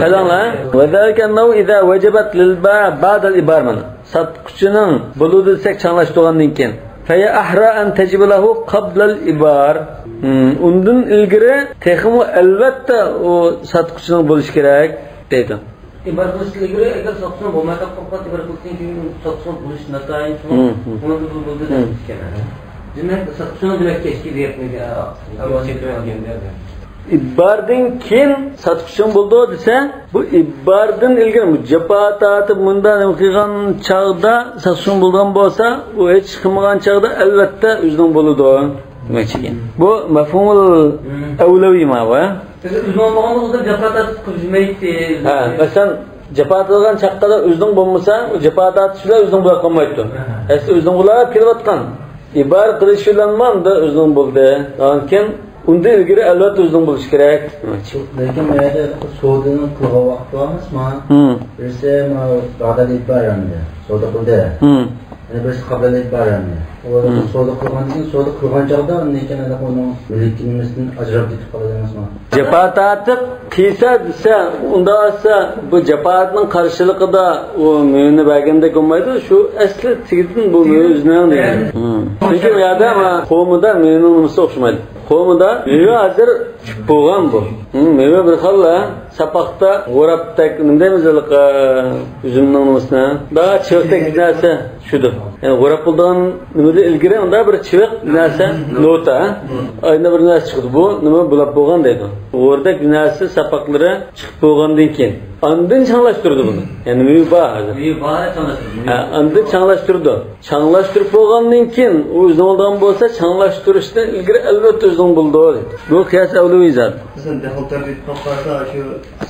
Qaranglar, va zalika iza vajabat lil ba' ba'da al-ibar mana. Sotquchining bo'ldi desak changlash tug'andan keyin فهي أحرى أن تجب له قبل الإبار. Undan ilgari texmi albatta o sotquchining bo'lishi kerak deydi. İbar qilish ilgari agar sotquchining bo'lmay qolsa, ibar qilishdan keyin sotquchining bo'lishi natayin uni bo'ldi degan. Demak, sotquchining demak kechki deyapmiz. İbardan keyin sotquchining bo'ldi desa, bu ibardan ilgari bu jabba tortib bundan nima qilgan chog'da sotquchining bo'lgan bo'lsa, u hech qilmagan chog'da albatta o'zining bo'ladi demoqchi ekan. Bu mafhumul avlaviy ma bu. O'zining bo'lmaganda jabba tortib qilmaydi. Ha, masalan, jabba tortgan chaqda o'zining bo'lmasa, u jabba tortish bilan o'zining bo'lib qolmaydi. Asli o'zining bo'lib kelayotgan. İbar qilish bilan manda o'zining bo'ldi. Lekin unda ilgari albatta o'zining bo'lishi kerak. Lekin bu yerda savdoning qilgan vaqti emasmi? Birisi ba'dal ibar endi savdo qildi. Yana birisi qablal ibar endi. U savdo qilgandan keyin savdo qilgan chog'da undan keyin uning milkimizdan ajrab ketib qoladi emasmi? Jabba tortib qilsa desa, unda olsa bu jabbatning qarshiligida u mevni bergandek bo'lmaydi. Shu asli tigidan bu meva o'zining degan. Chunki bu yerda qovmida mevaning nimasi o'xshamaydi. Qovmida meva hozir tushib bo'lgan bu. Meva bir xil sapaqda g'urabdak nima deymiz uzumning nimasini? Da chiviqdek narsa shudir. Ya'ni g'urab bo'lgan nimada ilgari unda bir chiviq narsa nota, ayna bir narsa chiqdi. Bu nima bo'lib bo'lgan deydi. G'urdak narsa sapaqlari chiqib bo'lgandan keyin andin changlashtirdi buni. Ya'ni meva bor hozir. Meva bor changlashtirdi. Ha, andin changlashtirdi. Changlashtirib bo'lgandan keyin u o'zining oldigan bo'lsa, changlashtirishdan ilgari albatta o'zining bo'ldi deydi. Bu qiyos avlaviy zot. Masalan, daxl tarbiya qilsa, shu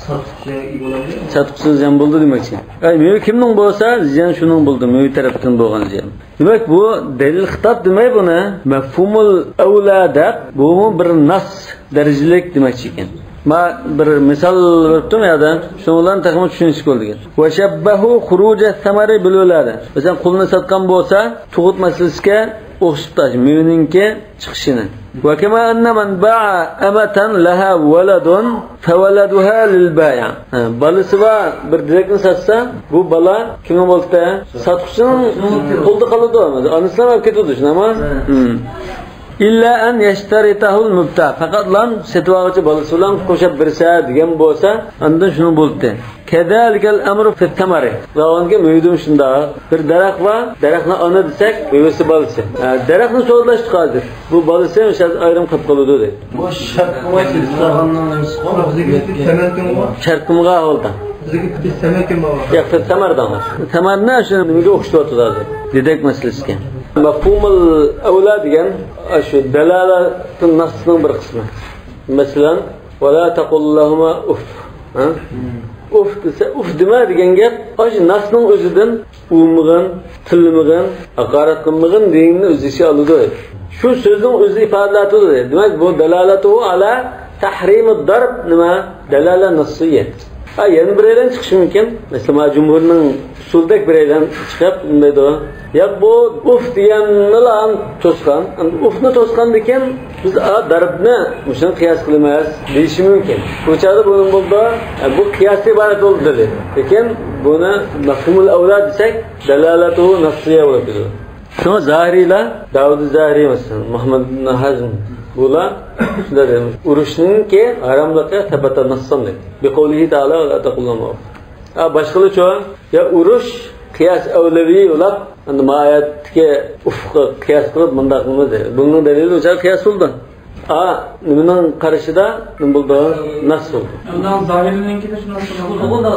sotquchi bo'ladi. Sotquchi ziyon bo'ldi demoqchi. Ay, meva kimning bo'lsa, ziyon shuning bo'ldi, meva tarafdan bo'lgan ziyon. Demak, bu dalil xitob demay buni, mafhumul avla deb, bu bir nas darajalik demoqchi ekan. Ma bir misol beribdim yerda, shuni bilan taxmin tushunish bo'ldi degan. Va shabbahu khuruja samari bil ulada. Masalan, qulni sotgan bo'lsa, tug'ut masalasiga o'xshab tash mevaninki chiqishini. Va kama anna man ba'a amatan laha waladun fawaladuha lil bai'. Bolasi va bir direkni sotsa, bu bola kimning bo'ldi? Sotquchining qo'lida qoladi. Onasidan olib ketadi, shunami? İlla an yashtaritahul mubta. Faqat lan setib oluvchi bolasi bilan qo'shib bersa degan bo'lsa, undan shuni bo'ldi. Kedalikal amru fi tamari. Va unga mevdim shunda bir daraxt va daraxtni ona desak, mevasi bolasi. Daraxtni so'zlashdi hozir. Bu bolasi o'sha ayrim qilib qoladi deydi. Bu shart bo'lmasa, sog'anning nimasi qoladi? Shart qilmagan holda. Bizga biz tamaki bor. Yo'q, tamardan. Tamarni shu nimaga o'xshatyapti hozir? Dedak masalasiga. Mafhumul avla degan shu dalolatun nasning bir qismi. Masalan, va la taqul lahuma uff. Ha? Uff desa, uff dema degan gap shu nasning o'zidan ummig'in, tilmig'in, haqorat qilmig'in deganni o'z ichiga oladi. Shu so'zning o'zi ifodalatadi. Demak, bu dalolatu ala tahrimud darb nima? Dalala nassiyya. Ha, yana bir yerdan chiqishi mumkin. Masalan, jumhurning usuldek bir yerdan chiqib nima deydi? Ya bu uf deganni lan to'sgan. Ufni to'sgandan keyin biz darbni shuni qiyos qilamiz deyishi mumkin. Bu chaqda buning bo'ldi, bu qiyosga iborat bo'ldi dedi. Lekin buni mafhumul avla desak, dalalatu nassiyya bo'lib ketadi. Shuni zahiriylar, Davud Zahiriy masalan, Muhammad ibn Hazm bular shunday deymiz. Urushninki haromligi tabata nassan deydi. Bi qawlihi ta'ala va la taqullu. Boshqalar ya urush qiyas avlaviy ulab endi oyatga ufqi qiyas qilib bundoq qilmadi. Buning dalili o'sha qiyas bo'ldi. A nimaning qarashida nima bo'ldi? Nas bo'ldi. Undan zahirininkida shunday bo'ldi.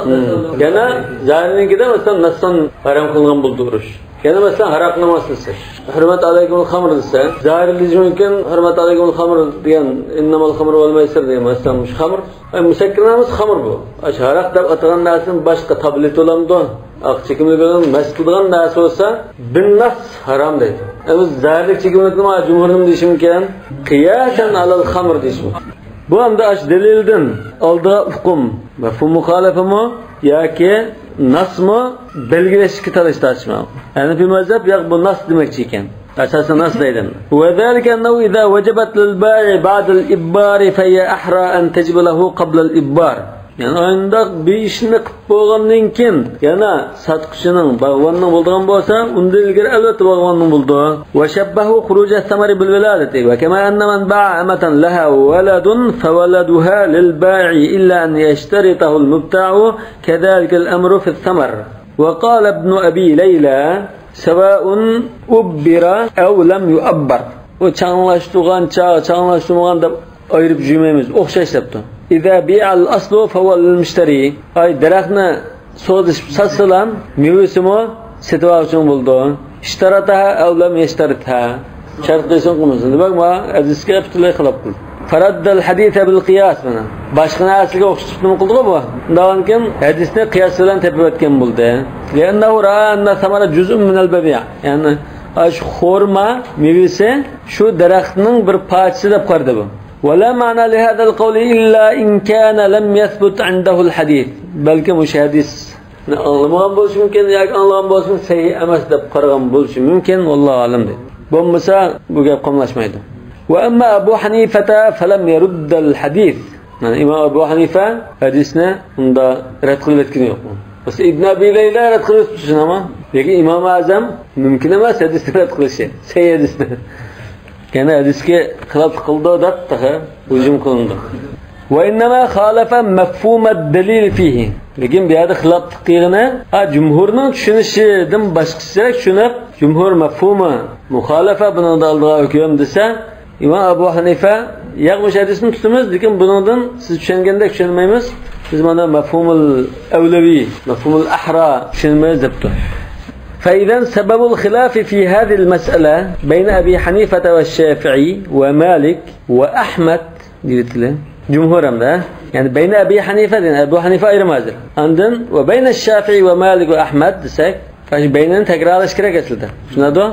Yana zahirininkida masalan nasdan harom qilingan bo'ldi urush. Yana masalan haroqni masalasi. Hurmat alaykumul xamr desa, zahirlishi mumkin, hurmat alaykumul xamr degan innamal xamru val maysir degan masalan shu xamr, musakkirlarimiz xamr bu. Shu haroq deb atagan narsani boshqa tablet bo'lamdi. Oq chekimlik bilan mast qilgan narsa bo'lsa, bin nas harom deydi. Biz zahirlik chekimlikni jumhur nima deyishi mumkin? Qiyasan alal xamr deyishi mumkin. Bu hamda ash dalildan oldiga hukm mafhum muxolifami yoki nasmi belgilashga talashtirishma. Ya'ni bir mazhab yo'q bu nas demakchi ekan. Asosan nas deydi. Va zalika annahu idza wajabat lil ba'i ba'da al-ibbar fa hiya ahra an tajib lahu qabla al-ibbar. Ya'ni undaq bir ishni qilib bo'lgandan keyin yana sotquchining bog'bonning bo'lgan bo'lsa, undan ilgari albatta bog'bonning bo'ldi. Va shabbahu khuruj as-samari bil wiladati va kama anna man ba'a amatan laha waladun fawaladuha lil ba'i illa an yashtaritahu al-mubta'u kadhalika al-amru fi ath-thamar. Wa qala ibn Abi Layla sawa'un ubbira aw lam yu'abbar. U changlashtirgan, changlashtirmagan deb ayirib yurmaymiz, o'xshash debdi. إذا بيع الأصل فهو للمشتري. Ay daraxtni sotib satsalam, mevasini sotib olishim bo'ldi. Ishtarataha aw lam yashtaritha. Shart qilsin qilmasin. Demak, ma hadisga butunlay xilof qildi. Faraddal hadisa bil qiyas mana. Boshqa narsaga o'xshatib nima qildi bu? Undan keyin hadisni qiyos bilan tepib o'tgan bo'ldi. Li'annahu ra'a anna samara juz'un min al-babi'. Ya'ni shu xurma mevasi shu daraxtning bir parchasi deb qaradi bu. ولا معنى لهذا القول إلا إن كان لم يثبت عنده الحديث. بلکه مش حديث anlamagan bo'lishi mumkin yoki anlagan bo'lishi mumkin, sahih emas deb qaragan bo'lishi mumkin, vallohu alam deydi. Bo'lmasa bu gap qomlashmaydi. Va amma Abu Hanifa falam yurd al-hadith. Yani İmam Abu Hanifa hadisni unda rad qilib aytgani yo'q. Bas Ibn Abi Layla rad qilib tursin ama lekin İmam Azam mumkin emas hadisni rad qilishi, sahih hadisni. Yani hadisga xilof qildi deb tahi hujum qilindi. Va innama khalafa mafhum ad-dalil fihi. Lekin bu yerda xilof qilgani jumhurning tushunishidan boshqacha tushunib, jumhur mafhumi muxolifa buni oldiga hukm desa, İmam Abu Hanifa ya'ni hadisni tutamiz, lekin bundan siz tushungandek tushunmaymiz. Biz mana mafhumul avlaviy, mafhumul ahra tushunmaymiz debdi. فإذا سبب الخلاف في هذه المسألة بين أبي حنيفة والشافعي ومالك وأحمد جمهور ده يعني بين أبي حنيفة أبو حنيفة أيرم هذا عندن وبين الشافعي ومالك وأحمد دسك فبينن تكرار اشكره كسلده شنو ده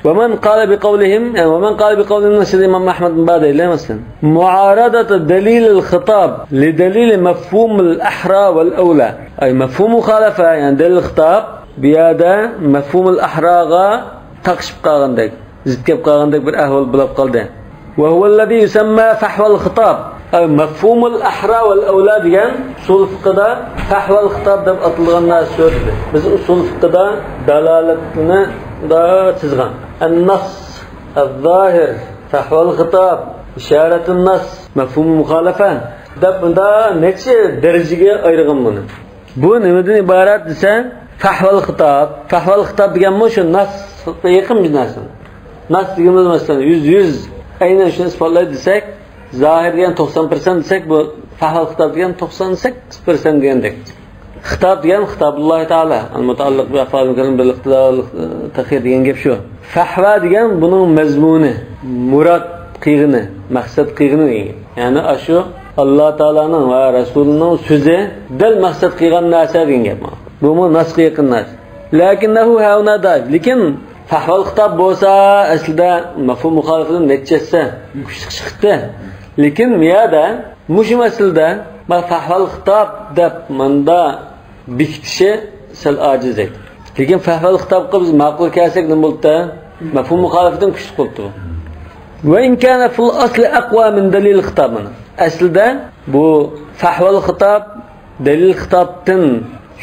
ومن قال بقولهم يعني ومن قال بقولهم مثل الإمام أحمد بن بعد إلى مثلا معارضة دليل الخطاب لدليل مفهوم الأحرى والأولى أي مفهوم مخالفة يعني دليل الخطاب bu yerda mafhumul ahroga taqishib qolgandek, zid kelib qolgandek bir ahvol bo'lib qoldi. Va huvallazi yusamma fahval xitob. Mafhumul ahro val avla degan usul fiqida fahval xitob deb atalgan narsa so'zdi. Biz usul fiqida dalolatni da chizgan. An-nas, az-zohir, fahval xitob, isharatun nas, mafhum muxolifa deb bunda necha darajaga ayirgan buni. Bu nimadan iborat desa, Fahval xitob, fahval xitob deganmi shu nasga yaqin bir narsa. Nas deganimiz masalan 100 aynan shuni isbotlaydi desak, zohir degan 90% desak, bu fahval xitob degan 98% degandek. Xitob degan xitobulloh taolo, al-mutaalliq bi af'al kalim bil iqtidor taxir degan gap shu. Fahva degan buning mazmuni, murod qilg'ini, maqsad qilg'ini degan. Ya'ni shu Alloh taoloning va rasulining so'zi dal maqsad qilgan narsa degan gap. Bu nasga yaqin narsa. Lakinnahu hauna daif. Lekin fahval xitob bo'lsa, aslida mafhum muxolifatning natijasi kuchli chiqdi. Lekin bu yerda mushu masalada fahval xitob deb manda bekitishi sal ojiz edi. Lekin fahval xitobga biz ma'qul kelsak nima bo'ldi? Mafhum muxolifatdan kuchli bo'ldi. Va in kana fil asli aqwa min dalil xitob. Aslida bu fahval xitob dalil xitobdan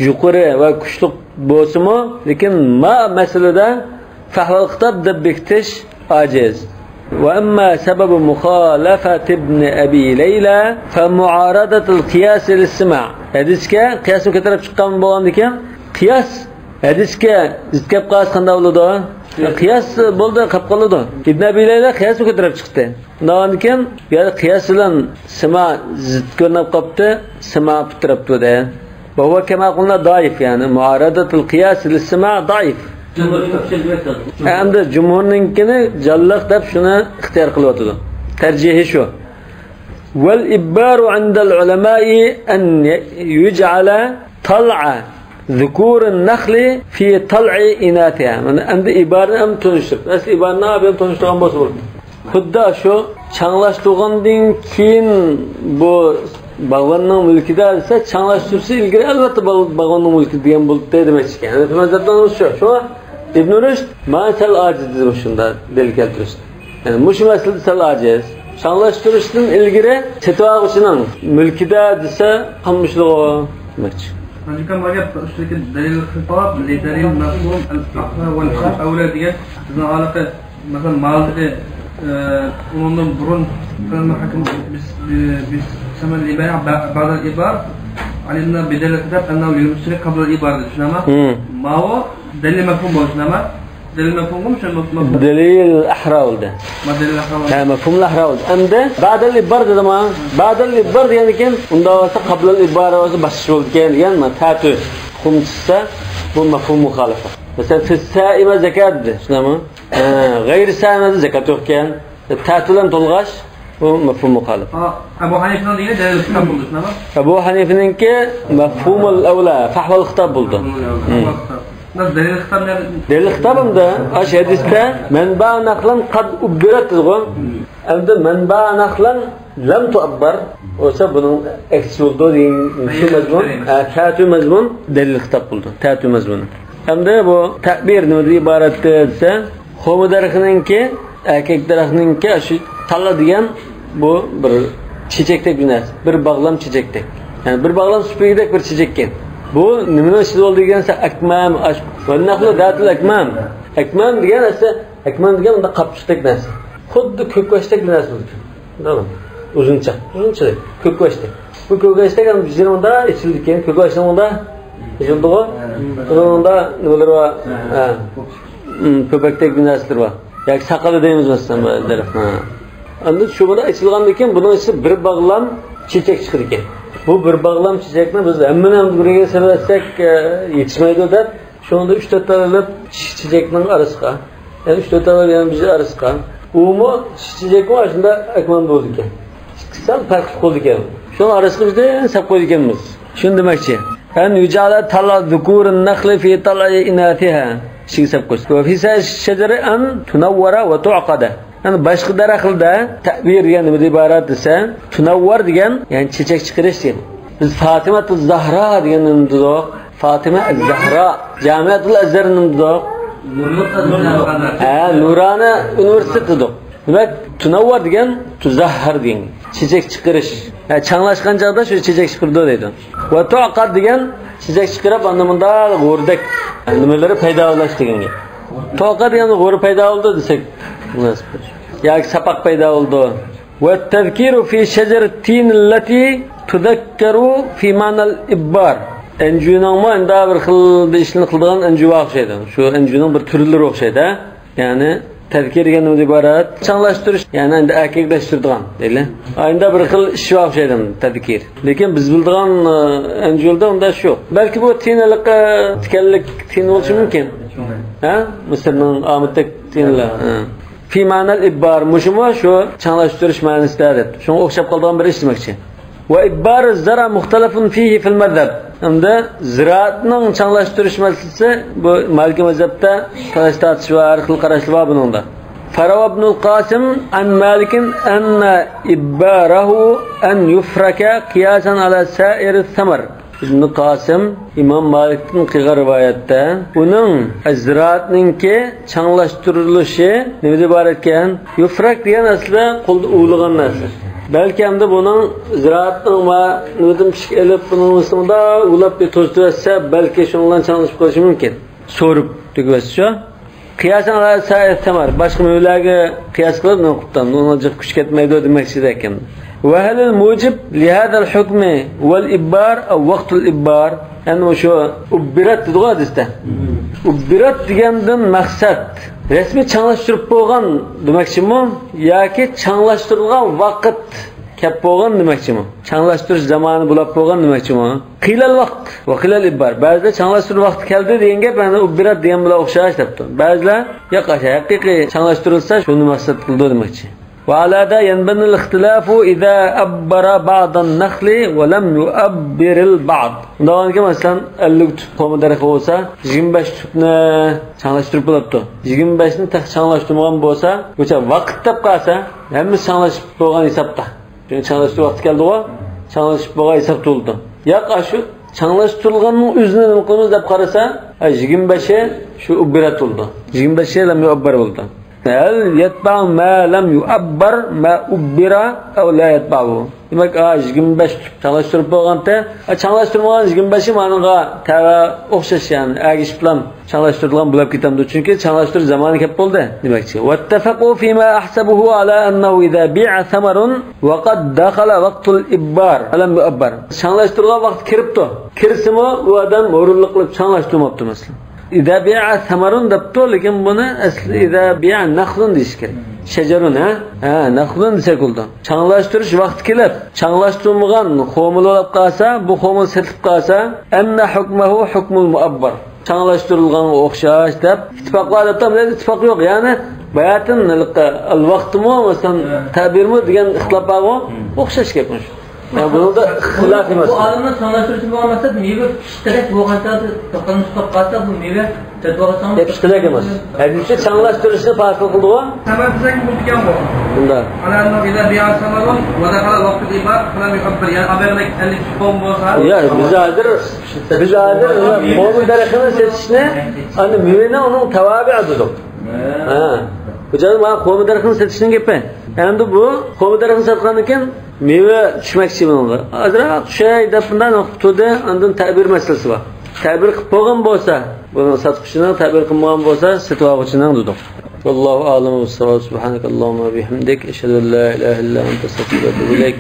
yuqori va kuchli bo'lsa-mu, lekin ma masalada fahval xitob deb bekitish ojiz. Va amma sababu mukhalafat ibn Abi Layla fa mu'aradatul qiyas lis-sima'. Hadisga qiyosni ko'tarib chiqqan bo'lgan ekan, qiyos Hadisga zid kelib qolsa qanday bo'ladi? Qiyos bo'ldi, qolib qoladi. Ibn Abi Layla qiyosni ko'tarib chiqdi. Undan keyin bu yerda qiyos bilan sima zid ko'rinib qolibdi, sima putiribdi. Va huwa kama qulna daif, ya'ni muaradatul qiyas lis-sima daif. Endi jumhurninkini jalliq deb shuni ixtiyor qilyotdi. Tarjihi shu. Val ibbaru indal ulama'i an yuj'ala tal'a ذكور النخل في طلع إناثها. Mana endi ibarni ham tunishtirib, asli ibarni ham tunishtirgan bo'lsa bo'ladi. Xuddi shu changlashtirgandan keyin bu bog'onning mulkida desa, changlashtirsa ilgari albatta bog'onning mulki degan bo'ldi demakchi ekan. Hanafi mazhabdan shu. Shu Ibn Rushd ma sal ajiz dedi shunda delil keltirishdi. Ya'ni mushu masalada sal ajiz. Changlashtirishdan ilgari sotib olg'uchining mulkida desa qilmishlig'i demakchi. Hocam bak üstteki delil xitob, delil mafhum al-aqla wal awla degan bizni aloqa masalan maldagi undan burun hakim biz saman al-ibara ba'd al-ibar alimna bidalil kitab annahu lil-mushtari qabla al-ibar tushunama? Ma u delil mafhum bo'lishunama? Delil mafhum shu mafhum. Delil ahra bo'ldi. Ma delil ahra. Ha, mafhum ahra bo'ldi. Endi ba'd al-ibar dedim ha. Ba'd al-ibar degan ekan, unda bo'lsa qabla al-ibar bo'lsa boshqa bo'ldi ekan degan tatu hukm chiqsa bu mafhum muxolifa. Masalan, fi saima zakat dedi, shundami? Ha, g'ayr saimada zakat yo'q ekan. Tatulan to'lg'ash bu mafhum muxolifa. Abu Hanifning degani dalil xitob bo'ldi, shundami? Abu Hanifaninki mafhumul avla, fahval xitob bo'ldi. Delil xitob Delil xitobimda ash hadisda manba naqlan qad ubbirat dedi. Endi manba naqlan lam tuabbar o'sa buning aksi bo'ldi degan shu mazmun, tatu mazmun delil xitob bo'ldi. Tatu mazmuni. Endi bu ta'bir nimadan iborat desa, xurmo daraxtiningki, erkak daraxtiningki shu talla degan bu bir chechakdek bir narsa, bir bog'lam chechakdek. Ya'ni bir bog'lam supurgidek bir chechak ekan. Bu nimani ichida bo'ldi degansa akmam, va naqlu datul akmam. Akmam degan narsa, akmam degan unda qapchiqdek narsa. Xuddi ko'kvashdek bir narsa bo'ldi. To'g'rimi? Uzuncha, uzunchalik, ko'kvashdek. Bu ko'kvashdek ham bizning unda ichildi keyin, ko'kvashning unda ichildi-ku. Unda nimalar bor? Ha. Ko'pakdek bir narsalar bor. Yoki saqali deymiz masalan bu daraxtni. Endi shu bunda ichilgandan keyin buning ichida bir bog'lam chechak chiqadi ekan. Bu bir bog'lam chechakni biz hammani ham birga sevatsak yetishmaydi deb shunda 3-4 talab chechakning orasiga, ya'ni 3-4 talab yana biz orasiga. Umi chechak var shunda akman bo'ldi ekan. Sal farq qildi ekan. Shuni orasiga biz sab qo'ydi ekanmiz. Shuni demakchi. An yujala tala dhukurun nakhli fi tala'i inathiha. Shuni sab qo'ydi. Va fi shajara an tunawwara va tu'qada. Yani boshqa daraxtda ta'bir degan nima iborat desa, tunavvar degan, ya'ni chechak chiqarish degan. Biz Fatima az-Zahra degan nima dedik? Fatima az-Zahra, Jamiatul Azhar nima dedik? Ha, Nurona universitet dedik. Demak, tunavvar degan tuzahhar degan, chechak chiqarish. Ha, changlashgan chaqda shu chechak chiqardi deydi. Va tuqad degan chechak chiqarib, anda bunda g'o'rdak nimalari paydo bo'lish degan. Tuqad degan g'o'r paydo bo'ldi desak, munosib. Yoki sapoq paydo bo'ldi. Va tazkiru fi shajarat-tin allati tudakkaru fi ma'nal ibbar. Anjuning endi bir xil bir ishni qiladigan anju o'xshaydi. Shu anjuning bir turlari o'xshaydi. Ya'ni tazkir degan nima iborat? Changlashtirish, ya'ni endi erkaklashtiradigan deyli. Endi bir xil ish o'xshaydi tazkir. Lekin biz biladigan anjulda unda shu. Balki bu tinliqqa tikanlik tin bo'lishi mumkin. Ha? Misrning omaddak tinlar. Fi ma'nal ibbar mushuma shu changlashtirish ma'nosida deb. Shunga o'xshab qolgan bir ish demoqchi. Va ibbar zara muxtalafun fihi fil mazhab. Endi ziraatning changlashtirish masalasi bu Maliki mazhabda talash tortish va har xil qarashlar bor buningda. Farav ibn al-Qasim an Malikin anna ibbarahu an yufraka qiyasan ala sa'ir samar. Ibn Qasim İmam Malik'tin qilgan rivoyatda uning ziraatninki changlashtirilishi nimadan iborat ekan? Yufrak degan aslida qo'lda uvlagan narsa. Balki hamda buning ziraatning va nimadan pishik ilib buning ustida ulab bir to'zdirsa, balki shundan changlashib qolishi mumkin. So'rib tug'asiz. Qiyosan ala sa'ir samar. Boshqa mevalarga qiyos qilib nima qilibdi? Uni jiq kuch ketmaydi demoqchi ekan. وهل الموجب لهذا الحكم والإبار أو وقت الإبار؟ Endi shu ubbirat dedi hadisda. Ubbirat degandan maqsad rasmiy changlashtirib bo'lgan demakchimi yoki changlashtirilgan vaqt kep bo'lgan demakchimi? Changlashtirish zamoni bo'lib bo'lgan demakchimi? Qilal vaqt va qilal ibbar. Ba'zida changlashtirish vaqti keldi degan gap endi ubbirat degan bilan o'xshash debdi. Ba'zilar yo'q, haqiqiy changlashtirilsa shuni maqsad qildi demakchi. وعلى ذا ينبني الاختلاف إذا أبر بعض النخل ولم يؤبر البعض. Undan masalan 50 tüp qo'mi daraxti bo'lsa, 25 tüpni changlashtirib bo'libdi. 25 ni changlashtirmagan bo'lsa, o'sha vaqt deb qolsa, hammasi changlashib bo'lgan hisobda. Chunki changlashtirish vaqti keldi-ku, changlashib bo'lgan hisob to'ldi. Yo'q, shu changlashtirilganning o'zini nima qilamiz deb qarasa, 25-i shu ubbirat bo'ldi. 25-i lam yu'abbar bo'ldi. هل يتبع ما لم يؤبر ما أبر أو لا يتبعه؟ Demak, 25 tüp changlashtirib bo'lganda, changlashtirmagan 25-i ma'noga tava o'xshash, ya'ni agish bilan changlashtirilgan bo'lib ketadi. Chunki changlashtirish zamoni kelib bo'ldi demakchi. Wattafaqu fima ahsabuhu ala annahu idza bi'a thamarun wa qad dakhala waqtul ibbar lam yu'abbar. Changlashtirilgan vaqt kiribdi. Kirsimi u odam o'rinliq qilib changlashtirmabdi masalan. إذا بيع ثمر debdi, lekin buni asli إذا بيع نخل deyish kerak. Şecerun ha? Ha, naxlun desak bo'ldi. Changlashtirish vaqti kelib, changlashtirilmagan xomil bo'lib qolsa, bu xomil setilib qolsa, anna hukmuhu hukmul muabbar. Changlashtirilganga o'xshash deb ittifoqlar deb bu yerda ittifoq yo'q. Ya'ni bayatin al vaqtimi masalan ta'birmi degan ixtilof bor, o'xshash gap shu. Yani bunu da ixtilof emas. Bu olimlar changlashtirishni bo'lmasa, meva pishtirak bo'lgan chog'da to'qonni tutib qolsa, bu meva pishtirak emas. Hadisda changlashtirishni farqi qildi-ku. Samar desak bo'lgan bu. Bunda. Ana ila bi'a samarun va dakhala vaqtul ibad falam yu'abbar. Ya'ni abardak 50 qom bo'lsa. Ya biz hozir qo'mi daraxtini setishni, ana mevani uning tavabi dedik. Ha. Bu joyda mana qo'mi daraxtini setishning gapi. Endi bu qo'mi daraxtini sotgandan keyin meva tushmoqchi bunga. Ozroq tushay deb bundan o'qitdi, undan ta'bir masalasi bor. Ta'bir qilib bo'lgan bo'lsa, buni sotquchining ta'bir qilmagan bo'lsa, sotib oluvchining dedik. Vallohu a'lamu bis-savob. Subhanakallahumma bihamdik, ashhadu an la ilaha illa anta, astagfiruka va atubu ilayk.